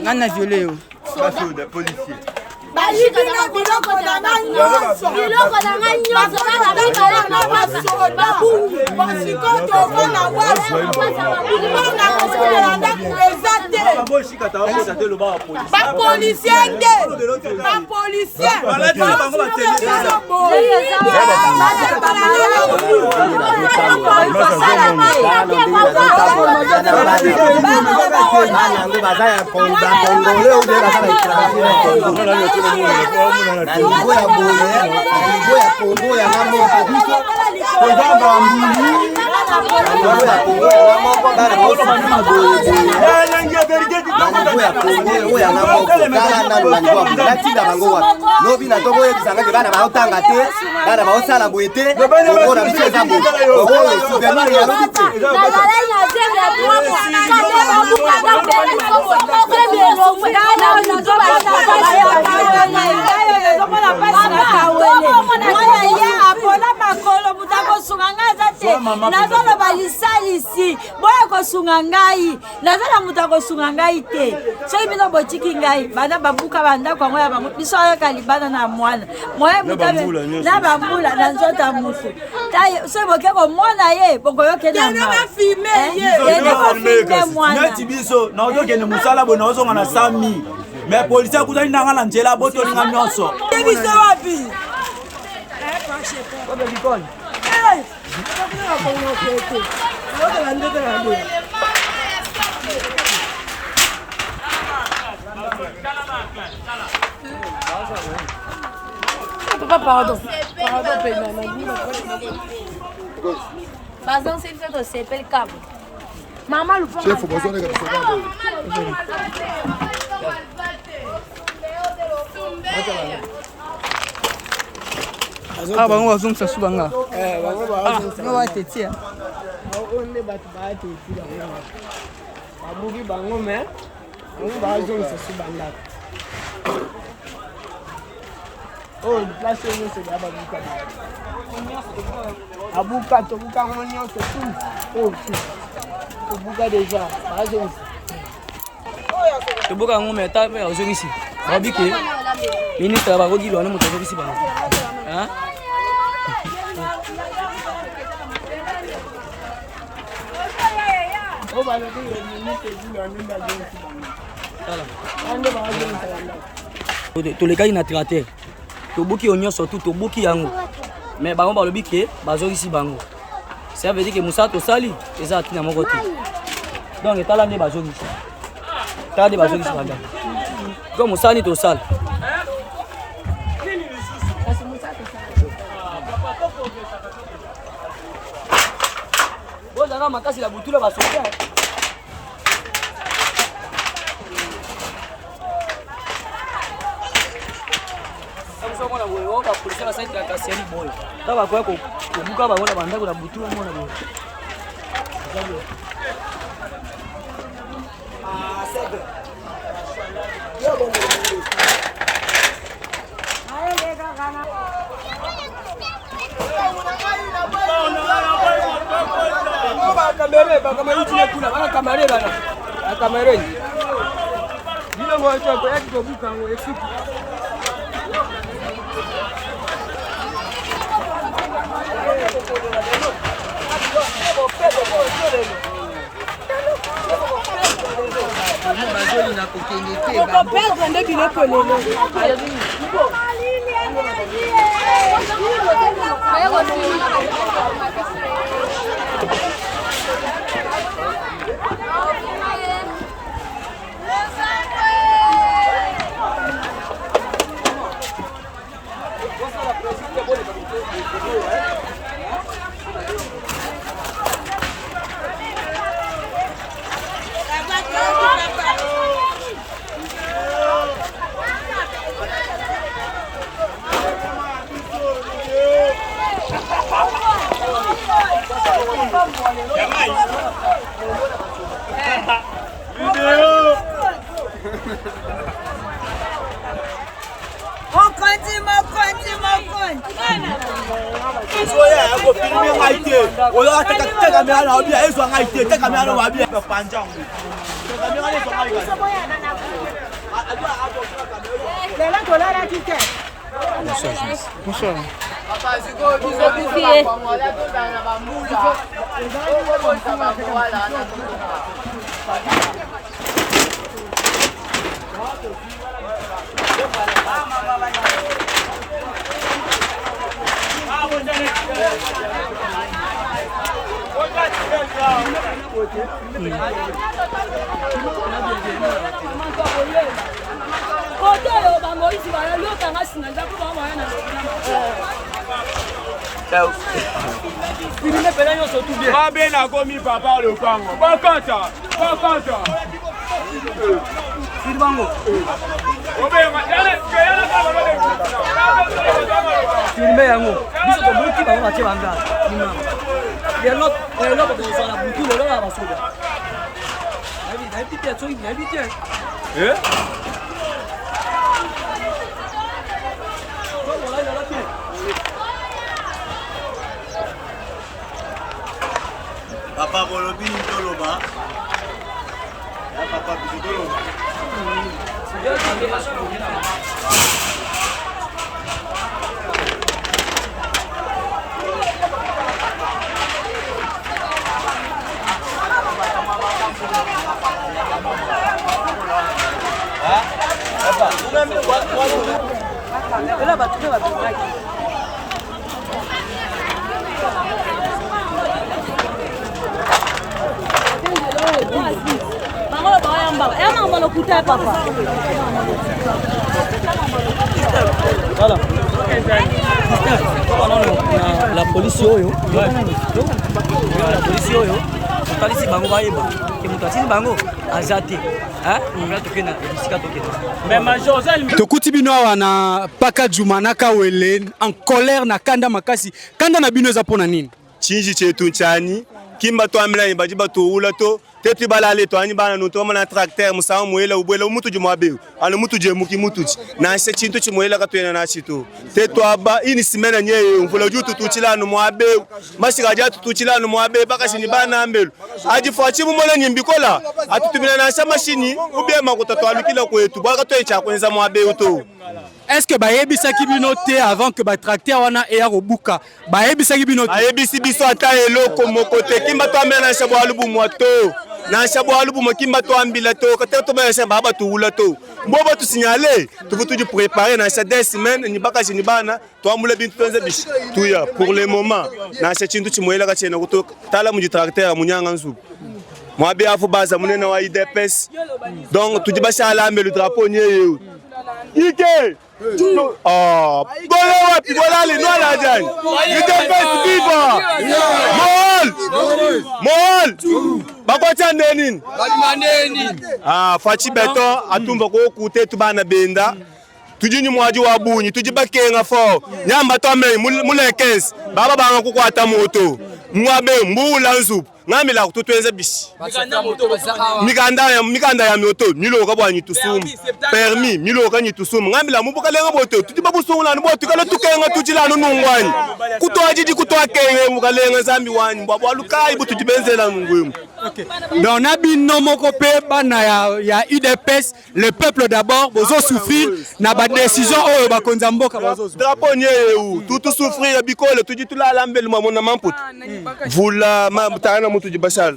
Nani na viole yo? Bayibi na biloko na nga nyonso, biloko na nga nyonso, bana mibale na babungi. Sikoyo tovanda wapi? Mpona kosulela ndako eza te. Bapolisier nde bapolisier. Yango baza ya bacongolais ou bien baza baétranger na Congo? Na niveau ya boye, na niveau ya Congo yanga moko biso. Natinda bango wapi? Lobi na ntongo oyebisa ngai bana baotanga te, bana baosala boye te, Kongo na biso eza boye. Kongo oyo souvenir ya lobi te. Apola makolo, moto akosunga ngai aza te. Nazoloba lisalisi, boya kosunga ngai. Naza na moto akosunga ngai te. Soki bino botiki ngai, bana babuka bandako yango ya bango, biso ayoka libanda na mwana moye na bambula na nzoto ya motu. Soki boke komona ye, bokoyoke na neti biso naozokende mosala boye, naozonga na sami, me polisi akutani nanga na nzela, abotolinga nyonso. Biso wapi? Papa, pardon. Pardon, Bazongisi biso, tosepeli kabo. Mama Lupango. Chef, bozoleka biso kaka. Ah, bango bazongisa su banga. Bango batetia. Oyo nde bato baateti bango, babuki bango, me bango bazongisa su bandako oyo. Place oyo nyonso ya babuka, babuka, tobuka yango nyonso tu. Oyo tu tobuka déjà, bazongisa. Toboka yango, me ta mpe azongisi. Babi ke ministre bakoki lwana, moto azongisi bango. Hein? Oyo balobi ministre ezulu nde bazongisi bango, nde bazongisa bandako. Tolekaki na tracteur, tobuki yo nyonso tu, tobuki yango, mais bango balobi ke bazongisi bango. Ça veut dire ke mosala tosali eza ntina moko te. Donc etala nde bazongisi, tala nde bazongisi bandako. Donc mosala nini tosala? Bozalaka makasi na butula basoda. Omona boye, oyo bapolisi basali tracasserie boye, ta bakoya kobuka bango na bandako na butu. Omona boye. Bakamere bakamere kuna, bana kamere, bana bakamere bilongo oyo kobuka yango esuki. Bazolinga kokende te. Okoperdre nde biloko lelo. Mokonzi, mokonzi, mokonzi. Soya akofilme ngai te, oyo te kamera na obia ezwa ngai te, te kamera na obia panja yango. Kamera ezwa ngai. Lelo tolalaki te. Bonsoir. Kote oyo bamoisi bayokanga singa nzambe, bango baya na. Filme pena nyonso tout bien. Mabe nakomi papa lopango. Bakata, bakata. Filmango. Filme yango. Biso tobuki bango batie banga. Filme. Lelo eloko tozala butu lelo na basoda. Nayebi te soki nayebi te. Eh? Papa bolobi nini toloba? Ya papa biso toloba. Ela bato mpe babimaki. Bango bayamba. Ya mama lokuta papa. Voilà. La police oyo. La police oyo. Totalisi bango bayeba ke moto atindi bango aza te. Tokuti bino awa na paka juma na kawele en colère na kanda makasi. Kanda na bino eza pona nini? Chinji chetu nchani kimba twamila badi batuula to tetu balale twanyi bana nutu bamona tracteur musangu muela ubwela umutu jumwa abeu anu mutu jemuki mutuji nansha chintu chimuela katwena nachitu tetu aba ini simena nyeyo mvula udi ututuchila anu mwabeu mashika adi atutuchila anu mwabeu bakashini bana mbelu adifua chimumona nyimbikola atutumina nansha mashini ubie makuta twalukila kwetu bwaka twene chakwenza mwabeu to. Est-ce que bayebisaki bino te avant que ba tracteur wana eya kobuka? Bayebisaki bino te? Bayebisi biso ata eloko moko te. Kimba twambila nansha bwalu bumwa to. Nansha bwalu bumwa kimba twambila to. Kata to nansha baba tuwula to. Mbo batu signaler, tuvu tudi préparer nansha des semaines ni bakaji ni bana twambula bintu twenze bishi. Tuya pour le moment nansha chintu chimwela kachena kuto tala muji tracteur munyanga nzubu. Mwabe afu baza munene wa IDPS. Donc tudi bashala le drapeau nyeye. Ike! Oh, bola wapi bola le noa la jani. UDPS viva! Moral! Moral! Bakwatia nde nini? Ah, Fachi Beton atumba ko kute tu bana benda. Tudi ni mwadi wa bunyi, tudi bakenga fort. Nyamba to amei mule 15. Baba banga kukwata moto. Mwabe mbula nzubu. Ngamila kututwenza bishi. Mikanda ya mikanda ya mioto miloka bwa nyitusuma. Permis miloka nyitusuma. Ngamila mubukalenga boto tudi babusungula bo tukala tukenga tujila nungwani. Kutwa jiji kutwa kenge mukalenga zambi wani bwa bwa lukai butu jibenzela ngwimu. Okay. Donc na bino moko pe bana ya ya UDPS le peuple d'abord bozo souffrir na ba décision oyo bakonzi ya mboka bazo drapeau nyeu tutu souffrir bikole tudi tulala mbelu mamona mamputu vula ma tana mutu jibashala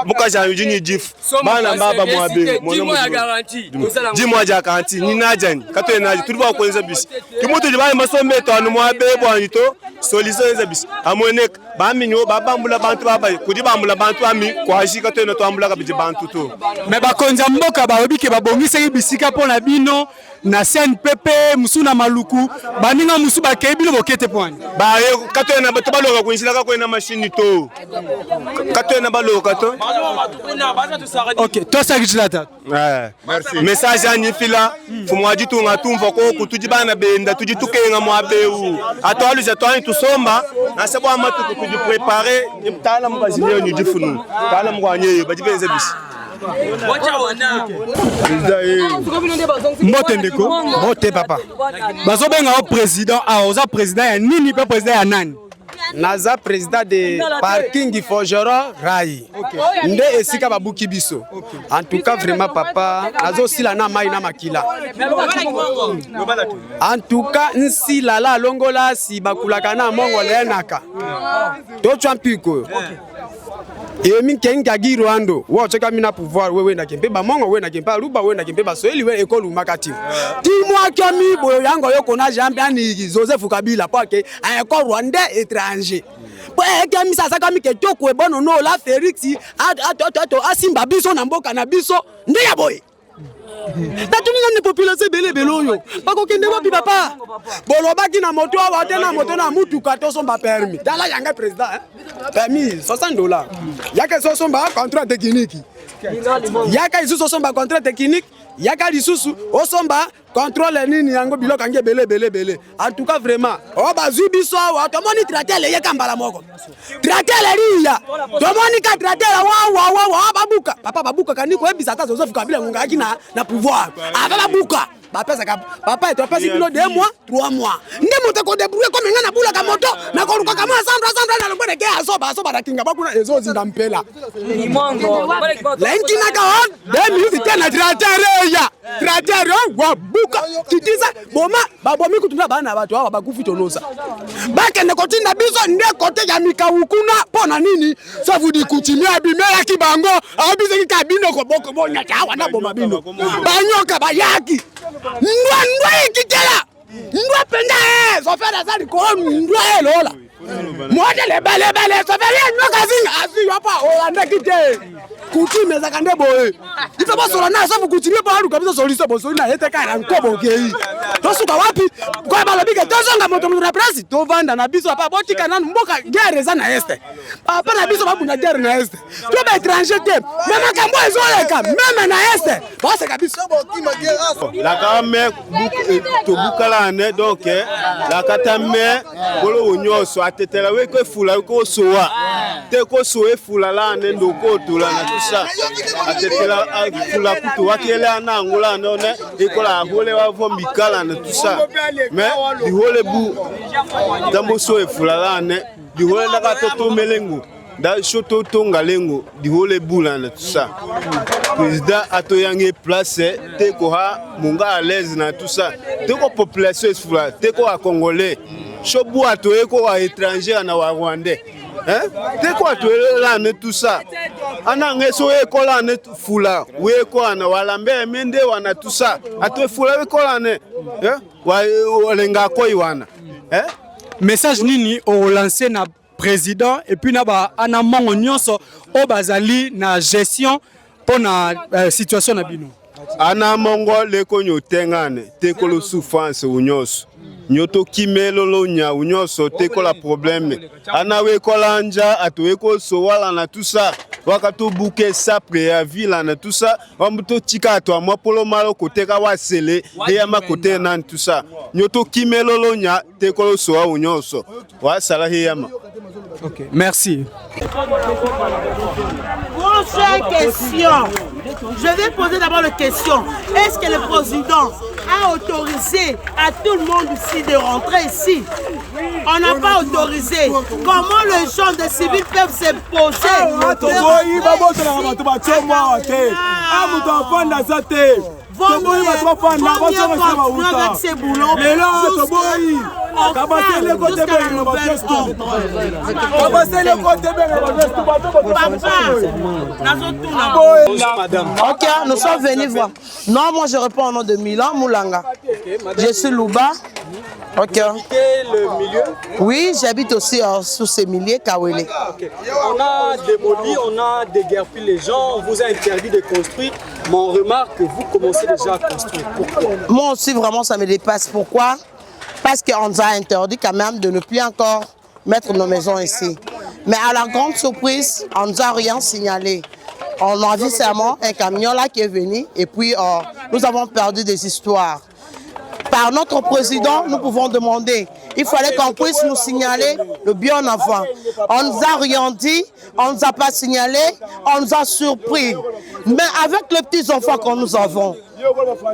mukaja yujini jif bana baba mwabe mwana jimwa ja garantie ni najani kato naji tuli ba kwenza bisi kimutu jibaye masombe to anu mwabe bwanyi to solution enza bisi amweneka baminyo babambula bantu baba kudi bambula bantu ami kwaji kato eno twambula kabidi bantu to. Mais bakonzi ya mboka balobi ke babongisaki bisika mpo na bino na CNPP musu na Maluku baninga musu bakei bino bokete pwani. Ba kato ena bato baloka kuinjila ka kwena machine to. Kato ena baloka to. OK, toi ça que Ouais. Message anifila fumwa jitunga tumva ko kutudi bana benda tudi tukenga mwa beu atwaluza twani tusomba nase bwa matuku tudi préparer tala mukazinyo ni difunu tala mkwanye bajibenze bisi. Mbote ndeko. Mbote papa. Bazobenga yo président ah oza président ya nini pe président ya nani? Naza président de parking Forgeron Rai. Nde esika babuki biso. En tout cas vraiment papa, nazosila na mai na makila. En tout cas nsi lala longola si bakulaka na mongo lenaka. Tochwa mpiko. Emi kenga gi Rwando, wo choka mina pouvoir wewe na kempe ba mongo we na kempe aruba we na kempe ba soeli we ekolu makati. Timwa kemi boyo yango yoko na jambe ani Joseph Kabila pa ke ayeko Rwandais étranger. Po ekemi sasa kami ke toko ebono no la Felix ato ato ato asimba biso na mboka na biso nde ya boye. Natuni nani population ebele ebele oyo bakokende wapi papa? Bolobaki na moto awa te na moto na mutuka tosomba permis. Tala yanga président hein? Permis 60 dollars. Yaka sosomba contrat technique. Yaka lisusu osomba contrat technique, yaka lisusu osomba contrôle nini yango biloko yango ebele ebele ebele. En tout cas vraiment, oh bazwi biso awa tomoni tracteur eyeka mbala moko. Tracteur eliya. Tomoni ka tracteur wa wa wa wa babuka. Papa babuka kani koyebisa ata Joseph Kabila ngonga yaki na na pouvoir. Ava babuka. Bapesaka papa eto apesi bino 2 mois, 3 mois. Nde moto ko débrouiller comme nga na bulaka moto, na kolukaka mwa 100 300 na longone ke azoba azoba na kinga bakuna ezozinda mpela. Lenkinaka o 2 minutes te na tracteur eya. Tracteur wa buka kitisa boma babomi kutu na bana bato awa bakufi tonosa. Bakende kotinda biso nde kote ya mikau kuna mpo na nini? Ça vous dit coutumier abimelaki bango abisaki ka bino koboko bonyata awa na boma bino. Banyoka bayaki. Ndwa ndwa ekitela. Ndwa mpenza eh, sofere aza likolo ndwa elola. Mote lebalebale sofere ye nyoka zinga azwi papa olandaki te. Coutume ezalaka nde boye. Ife bosola na safu coutumier mpo aluka biso solution bosoli na ye te kaka na nkobo okei. Tosuka wapi? Koya balobi ke tozonga moto moto na place tovanda na biso papa botika nanu mboka guerre eza na este. Papa na biso babunda guerre na este. To ba étranger te. Mais makambo ezoleka meme na este. Baseka biso. Laka me tobukala ne donc lakata me kolo wo nyonso atetela we ko efula we ko sowa te ko sowa efula la ne ndoko otula na tusa atetela afula kutu wakiele ana angola ne ne ekola ahole wa vo mikala na tusa mais dihole bu tambo so efula la ne dihole ndaka totomelengo da so totonga lengo dihole bula na tout ça président atoyange place te koha monga à l'aise na tout ça te ko population esfula te ko a congolais so bu atoye ko wa étranger na wa rwandais hein te ko atoye la ne tout ça ana nge so ekola ne fula we ko ana walambe mende wana tout ça atoye fula we kola ne hein wa olenga koi wana hein message nini olancer na président et puis na ba ana mongo nyonso oyo bazali na gestion mpo na euh, situation na bino ana mongo leko nyo tengane tekolo souffrance unyonso nyo tokimelolo nya unyonso tekola problème ana wekola nja atoyeko sowala na tout ça waka tobuke sa préavis la na tout ça wambu totika ato amwa polo malo koteka wasele eyama kote nani tout ça nyo tokimelolo nya tekolo sowa unyonso wasala hiyama Ok, merci. Prochaine question. Je vais poser d'abord la question. Est-ce que le président a autorisé à tout le monde ici de rentrer ici On n'a pas autorisé. Comment les gens des civils peuvent se poser toboyi babotolaka bato batie awa te a moto afanda aza te toboyi bato bafanda bazonga bauta lelo toboyi kabasele kote benga bapièce tout kabasele kote benga bapièce tout bato Ok, nous sommes venus voir. Non, moi je réponds au nom de Milan Moulanga. Je suis Louba. Ok. le milieu Oui, j'habite aussi euh, sous ces milieux, Kawele. Ok. On a démoli, on a déguerpi les gens, on vous a interdit de construire, mais on remarque que vous commencez déjà à construire. Pourquoi Moi aussi, vraiment, ça me dépasse. Pourquoi Parce qu'on nous a interdit quand même de ne plus encore mettre nos maisons ici. Mais à la grande surprise, on ne nous a rien signalé. On a vu seulement un camion là qui est venu et puis euh, nous avons perdu des histoires. Par notre président, nous pouvons demander. Il fallait qu'on puisse nous signaler le bien avant. On nous a rien dit, on ne nous a pas signalé, on nous a surpris. Mais avec les petits enfants que nous avons,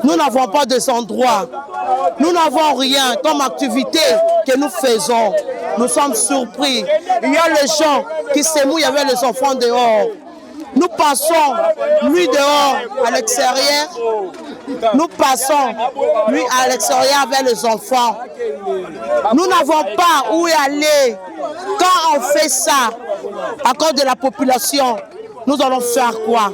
nous n'avons pas des endroits. Nous n'avons rien comme activité que nous faisons. Nous sommes surpris. Il y a les gens qui se mouillent avec les enfants dehors. Nous passons nuit dehors à l'extérieur. Nous passons nuit à l'extérieur avec les enfants. Nous n'avons pas où aller. Quand on fait ça, à cause de la population, nous allons faire quoi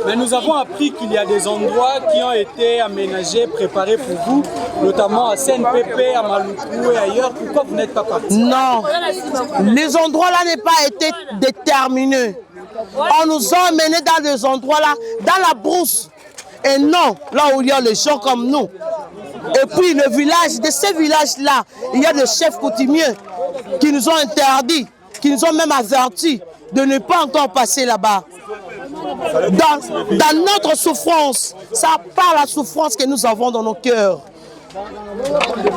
Mais nous avons appris qu'il y a des endroits qui ont été aménagés, préparés pour vous, notamment à CNPP, à Maluku et ailleurs. Pourquoi vous n'êtes pas parti Non, les endroits là n'ont pas été déterminés. On nous a emmenés dans des endroits là, dans la brousse. Et non là où il y a les gens comme nous. Et puis le village, de ce village-là, il y a des chefs coutumiers qui nous ont interdit, qui nous ont même avertis de ne pas encore passer là-bas. Dans, dans notre souffrance, ça part la souffrance que nous avons dans nos cœurs.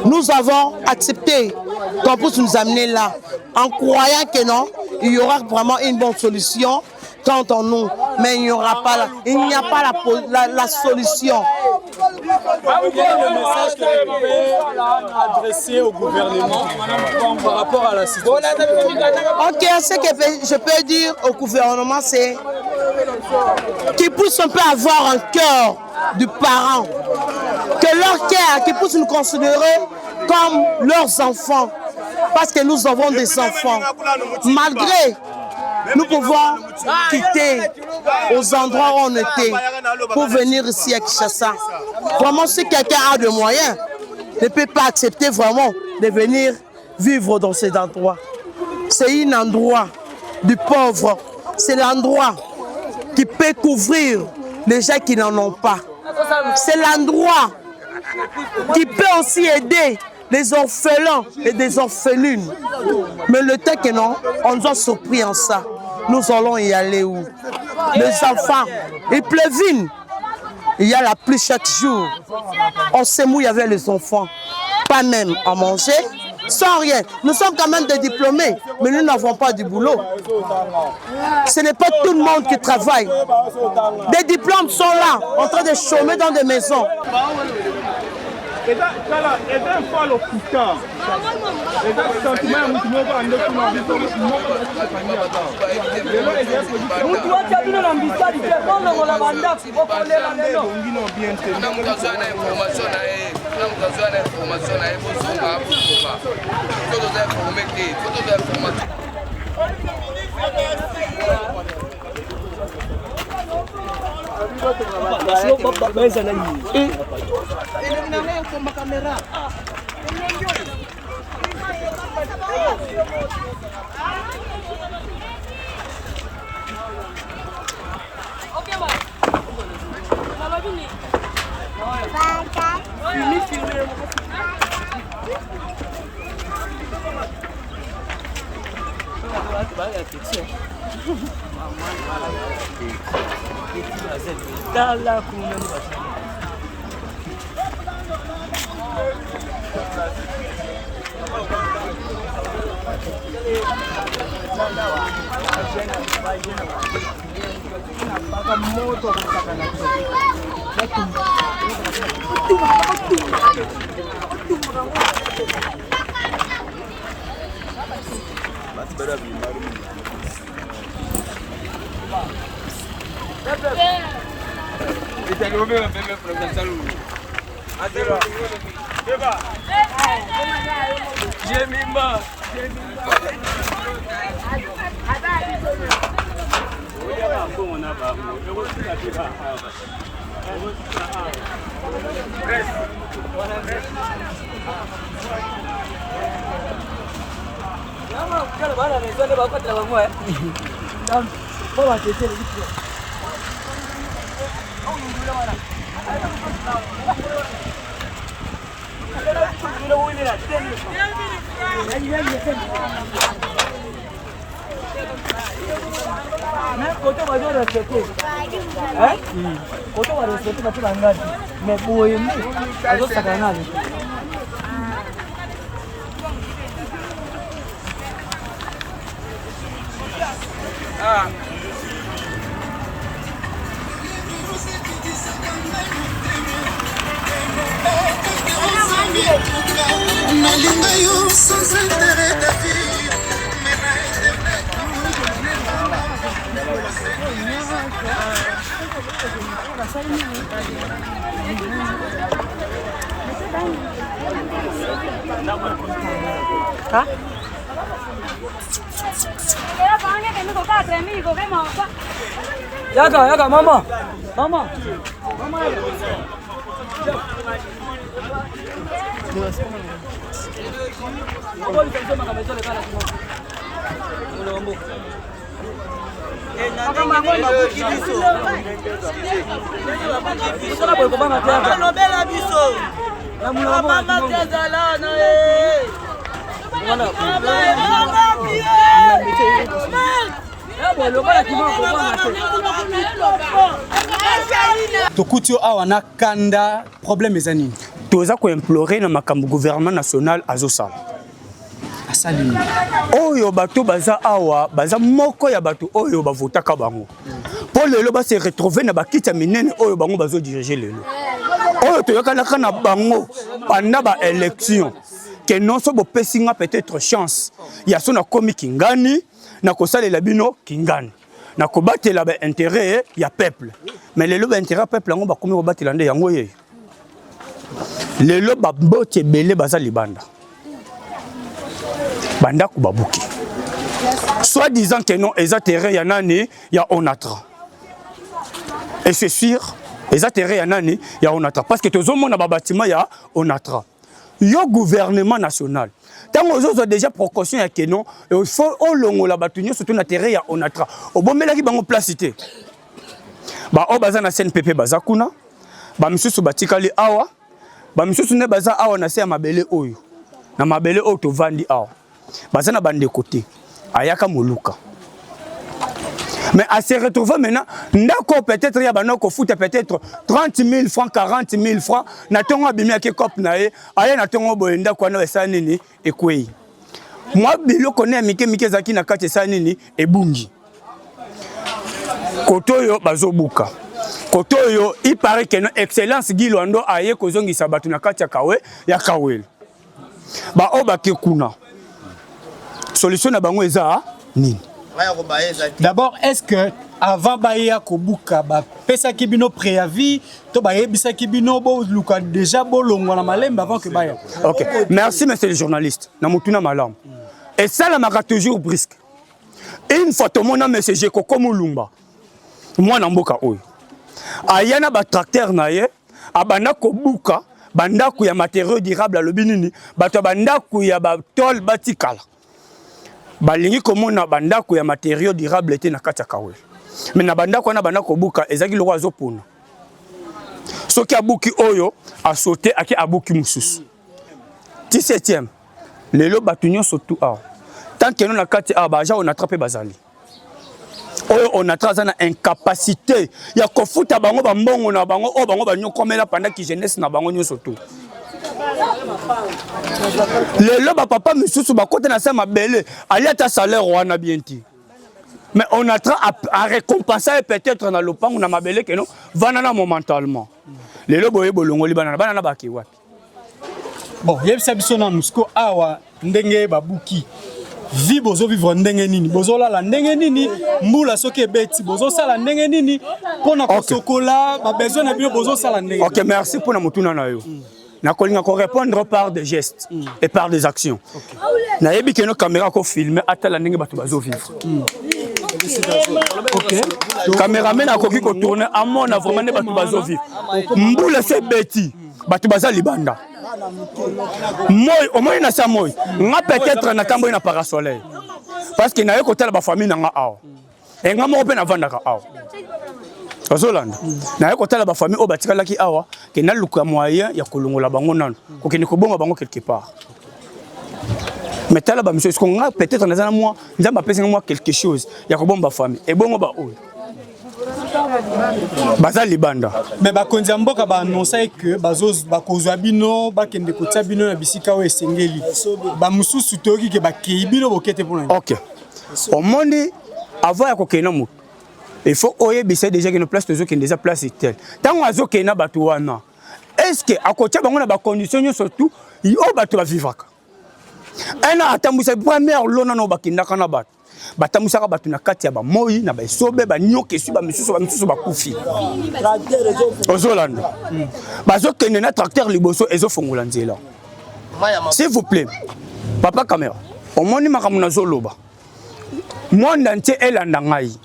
Nous avons accepté qu'on puisse nous amener là, en croyant que non, il y aura vraiment une bonne solution quant à nous, mais il n'y aura pas la, il n'y a pas la, la, la solution. Quel est le message que vous pouvez adresser au gouvernement par rapport à la situation? Ok, ce que je peux dire au gouvernement, c'est qu'ils puissent un peu avoir un cœur du parent, que leur cœur, qu'ils puissent nous considérer comme leurs enfants, parce que nous avons des enfants. Malgré nous pouvons quitter aux endroits où on était pour venir ici à Kinshasa. Vraiment, si quelqu'un a des moyens, ne peut pas accepter vraiment de venir vivre dans cet endroit. C'est un endroit du pauvre. C'est l'endroit qui peut couvrir les gens qui n'en ont pas. C'est l'endroit qui peut aussi aider les orphelins et des orphelines. Mais le temps que non, on nous a surpris en ça. Nous allons y aller où? Les enfants, il pleut. Il y a la pluie chaque jour. On se mouille avec les enfants. Pas même à manger, sans rien. Nous sommes quand même des diplômés, mais nous n'avons pas du boulot. Ce n'est pas tout le monde qui travaille. Des diplômes sont là, en train de chômer dans des maisons. Eza tala, eza mpo lokuta, eza sentiment ya motu moko ande kuna biso moko akangi aza lelo. Mutu atya bino na mbisali te, bolongola bandako, bokolela lelo. Na moto azwa na information na ye, na moto azwa na information na ye, bozonga bozonga so toza informe te, so toza information. Tala kuna nde basali. Koto bazo respecte, koto barespecte bato bangani, mais boye nde azosakana na leta. Nalinga yo sans intérêt de vie. Yaka, yaka, mama. Mama. Alobela biso mama te azala na ye. Tokuti yo awa na kanda, problème eza nini? Toza koimplore na makambo gouvernement national azosala. Asali nini? Oyo bato baza awa baza moko ya bato oyo bavotaka bango mpo lelo base retrouve na bakiti ya minene oyo bango bazodirige lelo, oyo toyokanaka na bango pendant baélection ke nonso bopesi nga peut-être chance ya so nakomi kingani, nakosalela bino kingani, nakobatela baintérêt ya peuple. Mais lelo baintérêt ya peuple yango bakomi kobatela nde yango ye. Lelo baboti ebele baza libanda, bandako babuki, soit disant que non, eza terrain ya nani, ya Onatra. Et c'est sûr, eza terrain ya nani, ya Onatra, parce que tozomona babâtiment ya Onatra. Yo gouvernement national, ntango ozozwa déjà précaution ya ke non, il faut olongola bato nyonso to na terrain ya Onatra, obombelaki bango place te. Baoyo baza na CNPP baza kuna, bamisusu batikali awa, bamisusu nde baza awa na se ya mabele oyo, na mabele oyo tovandi awa, baza na bandeko te. Ayaka moluka, mais à se retrouver maintenant ndako peut-être ya bana kofuta peut-être 30 000 francs, 40 000 francs na ntongo, abimi ake cope na ye, aye na ntongo boye, ndako wana esala nini? Ekwei. Mwa biloko ne ya mike mike ezalaki na kati esala nini? Ebungi. Kote oyo bazobuka, kote oyo il paraît que no excellence Guy Loando aye kozongisa bato na kati ya kawe ya Kawele. Baoyo bake kuna, solution na bango eza nini? D'abord, est-ce que avant baya kobuka, bapesaki bino préavis to bayebisaki bino boluka déjà bolongwa na malembe avant que baya? Ok, merci monsieur le journaliste na motuna malamu. Esalamaka toujours brusque. Une fois tomona monsieur Jekoko Mulumba, mwana mboka oyo, aya na batracteur na ye, abanda kobuka bandako ya matériaux durable. Alobi nini? Bato ya bandako ya batole batikala, balingi komona bandako ya matériaux durable te na kati ya Kawele. Mais na bandako wana banda kobuka, ezalaki lokola azopona. Soki abuki oyo, asote ake abuki mosusu ti septième. Lelo bato nyonso tu awa, tant que no na kati awa, baagent Onatra mpe bazali oyo Onatra aza na incapacité ya kofuta bango bambongo na bango oyo bango banyokomela pendant ki jeunesse na bango nyonso tu. Lelo bapapa misusu bakota na se mabele, ali ata salaire wana bien te, mais Onatra a récompensé ye peut-être na lopango na mabele keno vanda na momentalement. Lelo boye bolongoli bana na bana na bake wapi? Bon, yebisa biso nanu siko awa ndenge babuki vie, bozovivre ndenge nini? Bozolala ndenge nini? Mbula soki ebeti, bozosala ndenge nini mpona kosokola babesoin na bino? Bozosala ndenge? Ok, merci mpona motuna na yo. Nakolinga korépondre par des gestes et par des actions. Nayebi keno caméra kofilme, atala ndenge bato bazovivre. Cameraman akoki kotourne, amona vraiment nde bato bazovivre. Mbula se ebeti, bato baza libanda, moi omoni na sa moi. Nga peut-être natamboli na parasoleil parce que naye kotala bafamille na nga awa. E nga moko mpe navandaka awa, ozolanda, naye kotala bafamille oyo batikalaki awa ke naluka moyen ya kolongola bango nano, kokende kobonga bango quelque part. Mais tala bamiso esiko, nga peut-être naza na mwa Nzambe apesi nga mwa quelque chose ya kobomba famille, ebongo baoyo baza libanda? Mais bakonzi ya mboka baannonçaki ke bakozwa bino, bakende kotia bino na bisika oyo esengeli. Bamosusu toyoki ke bakei, bino bokete mpona? Ok, omoni, avant ya kokende na moto, il faut oyebisa déjà ke no place tozokende eza place tel. Ntango azokende na bato wana, est ce que akotia bango na bacondition nyonso tu oyo bato bavivaka? Un an atambwisa première lot nano, bakendaka na bato, batambwisaka bato na kati ya bamoi na baesobe, banyoka eswi bamisusu, bamisusu bakufi. Ozolanda, bazokende na tracteur liboso ezofongola nzela. S'il vous plaît, papa caméra, omoni makambo nazoloba, monde entier elanda ngai.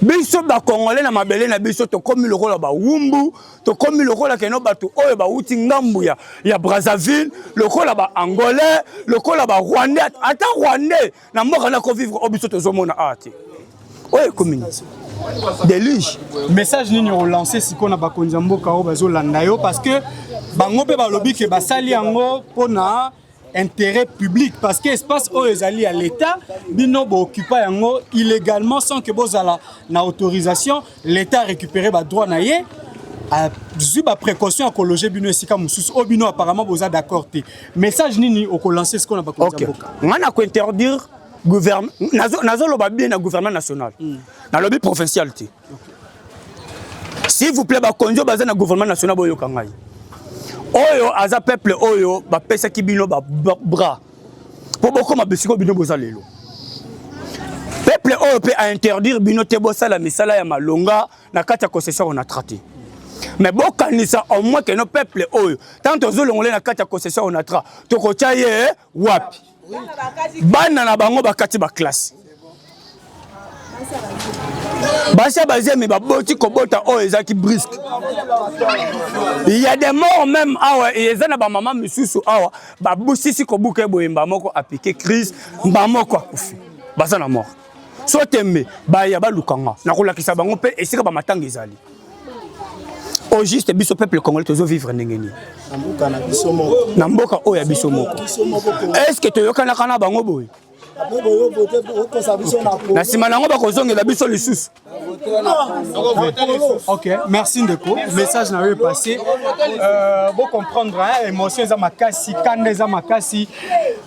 Biso bakongole na mabele na biso, tokomi lokola bawumbu, tokomi lokola keno bato oyo bawuti ngambu ya Brazzaville, lokola baangolais, lokola barwandais. Ata rwandais na mboka na kovivre oyo biso tozomona awa te. Oyo ekomi nini? Deluge. Message nini olancer sikoyo na bakonzi ya mboka oyo bazolanda yo, parce que bango mpe balobi ke basali yango mpona intérêt public, parce que espace oyo ezali ya l'État, bino booccupa yango illégalement sans que bozala na autorisation. L'État a récupéré badroit na ye, azwi baprécaution ya kologe bino esika mosusu oyo bino apparemment boza d'accord te. Message nini okolancer sikoyo na bakonzi ya mboka? Ngai na kointerdire gouvernement, nazoloba bien na gouvernement national, nalobi provincial te. S'il vous plaît, bakonzi oyo baza na gouvernement national, boyoka ngai. Oyo aza peuple oyo bapesaki bino babras mpo bokóma bisika bino boza lelo. Peuple oyo mpe ainterdire bino te bosala misala ya malonga na kati ya concession Onatra te, mais bokanisa au moins que no peuple oyo, tant tozolongola na kati ya concession Onatra, tokotya ye wapi? Bana na bango bakati baklasse, basi ya bazemi baboti kobota oyo ezalaki brusque. Il y a des morts même awa. Eza na bamama misusu awa babusisi kobuka eboyemba moko apike crise, mba moko akufi, baza na mort. So tembe baya balukanga, nakolakisa bango mpe esika bamatanga ezali. Au juste, biso peuple congolais tozovivre ndenge nini na mboka oyo ya biso moko? Est ce que toyokanaka na bango boye? Na nsima na yango bakozongela biso lisusu. Ok, merci ndeko, message na yo epassé. Bo comprendre, hein, émotion eza makasi, kanda eza makasi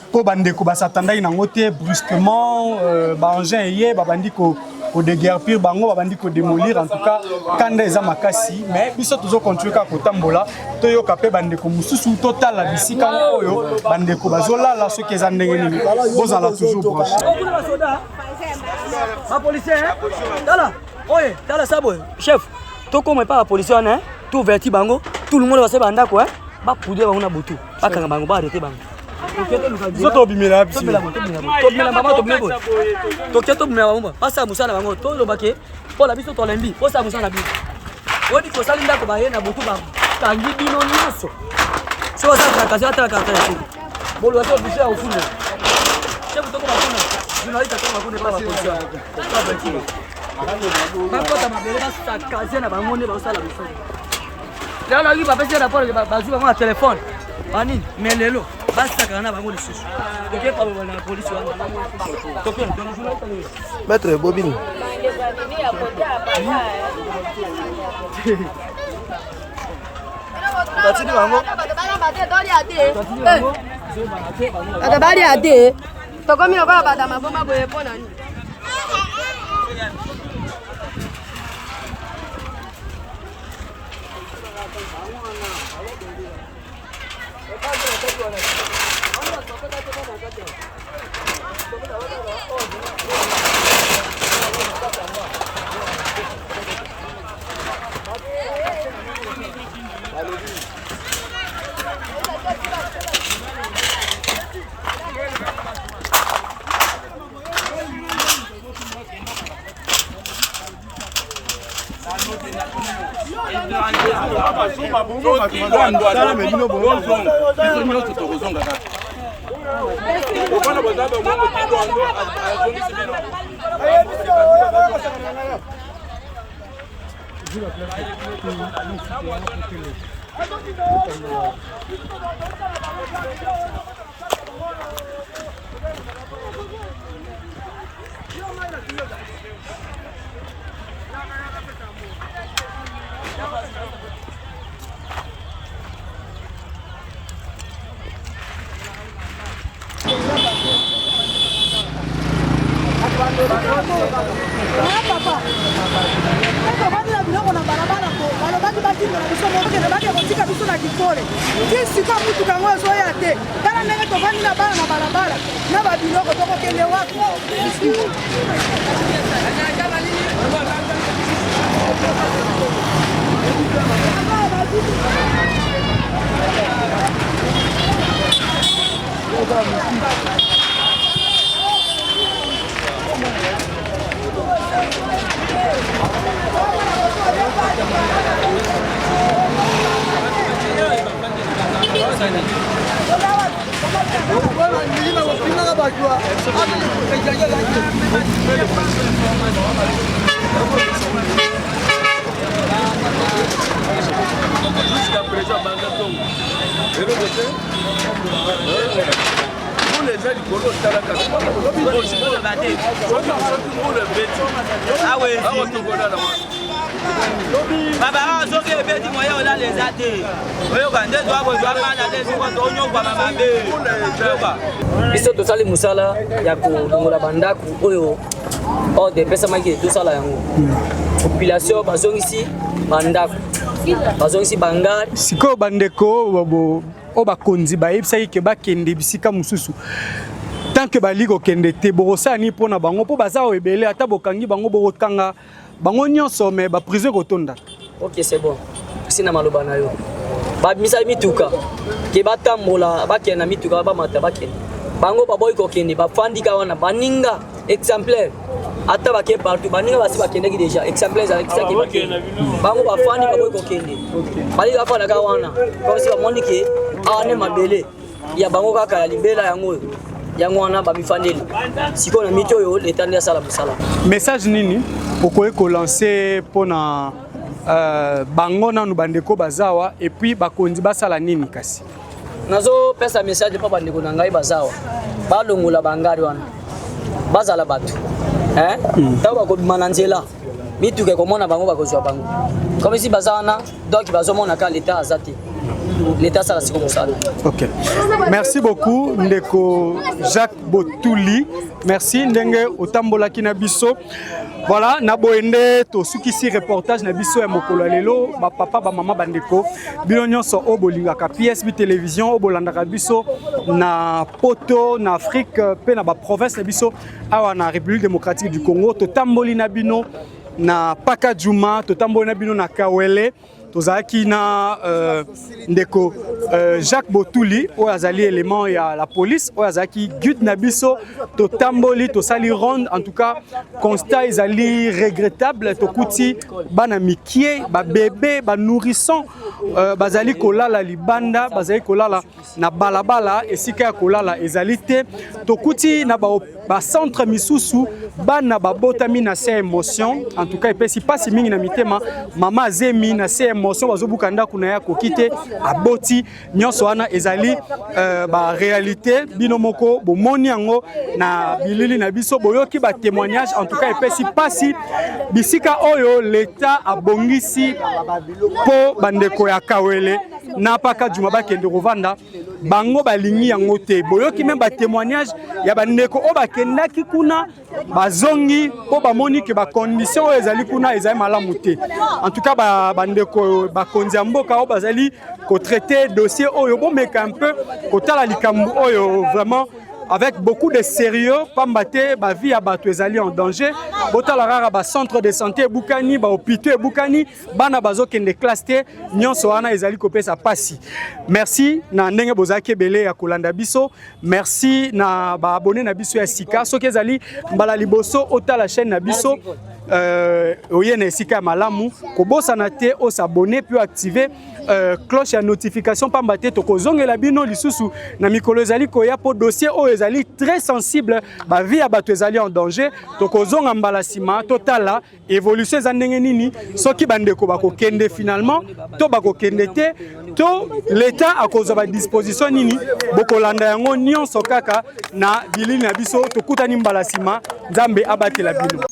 mpo bandeko basatandaki nango te. Brusquement baengin eye, babandi ko kodéguerpir bango, babandi kodémolir. En tout cas, kanda eza makasi, mais biso tozocontinue kaka kotambola, toyoka mpe bandeko mosusu, totala bisika oyo bandeko bazolala soki eza ndenge nini. Bozala toujours branché. Bapolicier, tala oye, tala sa boye, chef, tokoma epa bapolicier wana, touverti bango, tout le monde base bandako, bapoudre bango na butu, bakanga bango, baarrete bango. Biso tobimela biso. Tobimela bango, tobimela boye, toke tobimela bango, basala mosala na bango. Tolobake mpo na biso tolembi, bosala mosala na bino. Oyebi, tosali ndako, baye na butu, bakangi bino nyonso. So basala tracassion, atala caractère ya soki boloba te, oblige ya kofunda chef. Tokoma kuna, journaliste akoma kuna epa bapolisier, bakota mabele, basakaze na bango nde bazosala biso. Lelo nayoki bapesi rapport, bazwi bango na telefone banini, mais lelo basakana na bango lisusu. Toke na polisi wana, toke. Maître Bobine. Batindi bango. Bato balia te, tokomi lokola bato ya maboma boye, mpo na nini? Biso nyonso tokozonga kaka. Papa, tovandela biloko na balabala ko balobaki batindela biso, mokende bake kotika biso na kikole. Ti sikoyo mutuka yango ezoya te. Tala ndenge tovandi na bana na balabala na babiloko, tokokende wapi? Baba soki ebeti moye olala eza te oyoka nde zwa kozwa bana te soko tonyokwama mabe oyoka. Biso tosali mosala ya kolongola bandako oyo ordre epesamaki tosala yango. Population bazongisi bandako, bazongisi bangari. Sikoyo bandeko oyo bakonzi bayebisaki ke bakende bisika mosusu, tant que bali kokende te, bokosala nini mpo na bango? Mpo baza oyo ebele, ata bokangi bango, bokokanga bango nyonso, mais baprison ekotonda. Ok, c'est bon. Si na maloba na yo, babimisa mituka ke batambola, bakende na mituka, bamata, bakende. Bango baboyi kokende, bafandi kaka wana. Baninga exemplaire, ata bake partout, baninga basi bakendeki déjà. Exemplaire ezalakisaki bakende, bango bafandi, baboyi kokende, balingi bafanda kaka wana. Comme si bamoni ke awa nde mabele ya bango kaka ya libela. Yango oyo, yango wana bamifandeli sikoyo na miti oyo. Leta nde asala mosala. Message nini okoki kolancer mpona bango nanu, bandeko bazawa, et puis bakonzi basala nini kasi? Nazopesa message mpo bandeko na ngai bazawa balongola bangari wana, bazala bato. Ntango bakobima na nzela, mituka ekomona bango, bakozwa bango. Comme si baza wana, donc bazomona kaka leta aza te. Leta asala siko mosala. Ok, merci beaucoup ndeko Jacques Botuli, merci ndenge otambolaki na biso. Voilà, na boye nde tosukisi reportage na biso ya mokolo ya lelo. Bapapa, bamama, bandeko, bino nyonso oyo bolingaka PSB Télévision, oyo bolandaka biso na Poto, na Afrique mpe na baprovince na biso awa na République démocratique du Congo, totamboli na bino na Pakadjuma, totamboli na bino na Kawele. Tozalaki na ndeko Jacques Botuli oyo azali élément ya la police, oyo azalaki guide na biso. Totamboli, tosali ronde. En tout cas, constat ezali regrettable. Tokuti bana mikie, babébé, banourrisson bazali kolala libanda, bazali kolala na balabala, esika ya kolala ezali te. Tokuti na bacentre misusu bana babotami na se émotion. En tout cas, epesi mpasi mingi na mitema. Mama azemi na se émotion, bazobuka ndako na ye, akoki te, aboti. Nyonso wana ezali baréalité. Bino moko bomoni yango na bilili na biso, boyoki batémoignage. En tout cas, epesi mpasi. Bisika oyo leta abongisi mpo bandeko ya Kawele na Pakadjuma bakende kovanda, bango balingi yango te. Boyoki même batémoignage ya bandeko oyo bakendaki kuna, bazongi mpo bamoni ke bacondition oyo ezali kuna ezali malamu te. En tout cas, bandeko bakonzi ya mboka oyo bazali kotraiter dossier oyo, bomeka un peu kotala likambo oyo vraiment avec beaucoup de sérieux, pamba te bavie ya bato ezali en danger. Botala kaka bacentre de santé ebukani, bahôpitaux ebukani, bana bazokende classe te. Nyonso wana ezali kopesa pasi. Merci na ndenge bozalaki ebele ya kolanda biso. Merci na baabonnés na biso ya sika. Soki ezali mbala liboso otala chaîne na biso, oye na esika ya malamu. Kobosana te os'abonner mpe activer cloche ya notification, pamba te tokozongela bino lisusu na mikolo ezali koya, mpo dossier oyo ezali très sensible, bavie ya bato ezali en danger. Tokozonga mbala nsima, totala évolution eza ndenge nini, soki bandeko bakokende finalement to bakokende te, to leta akozwa badisposition nini. Bokolanda yango nyonso kaka na bilili na biso. Tokutani mbala nsima. Nzambe abatela bino.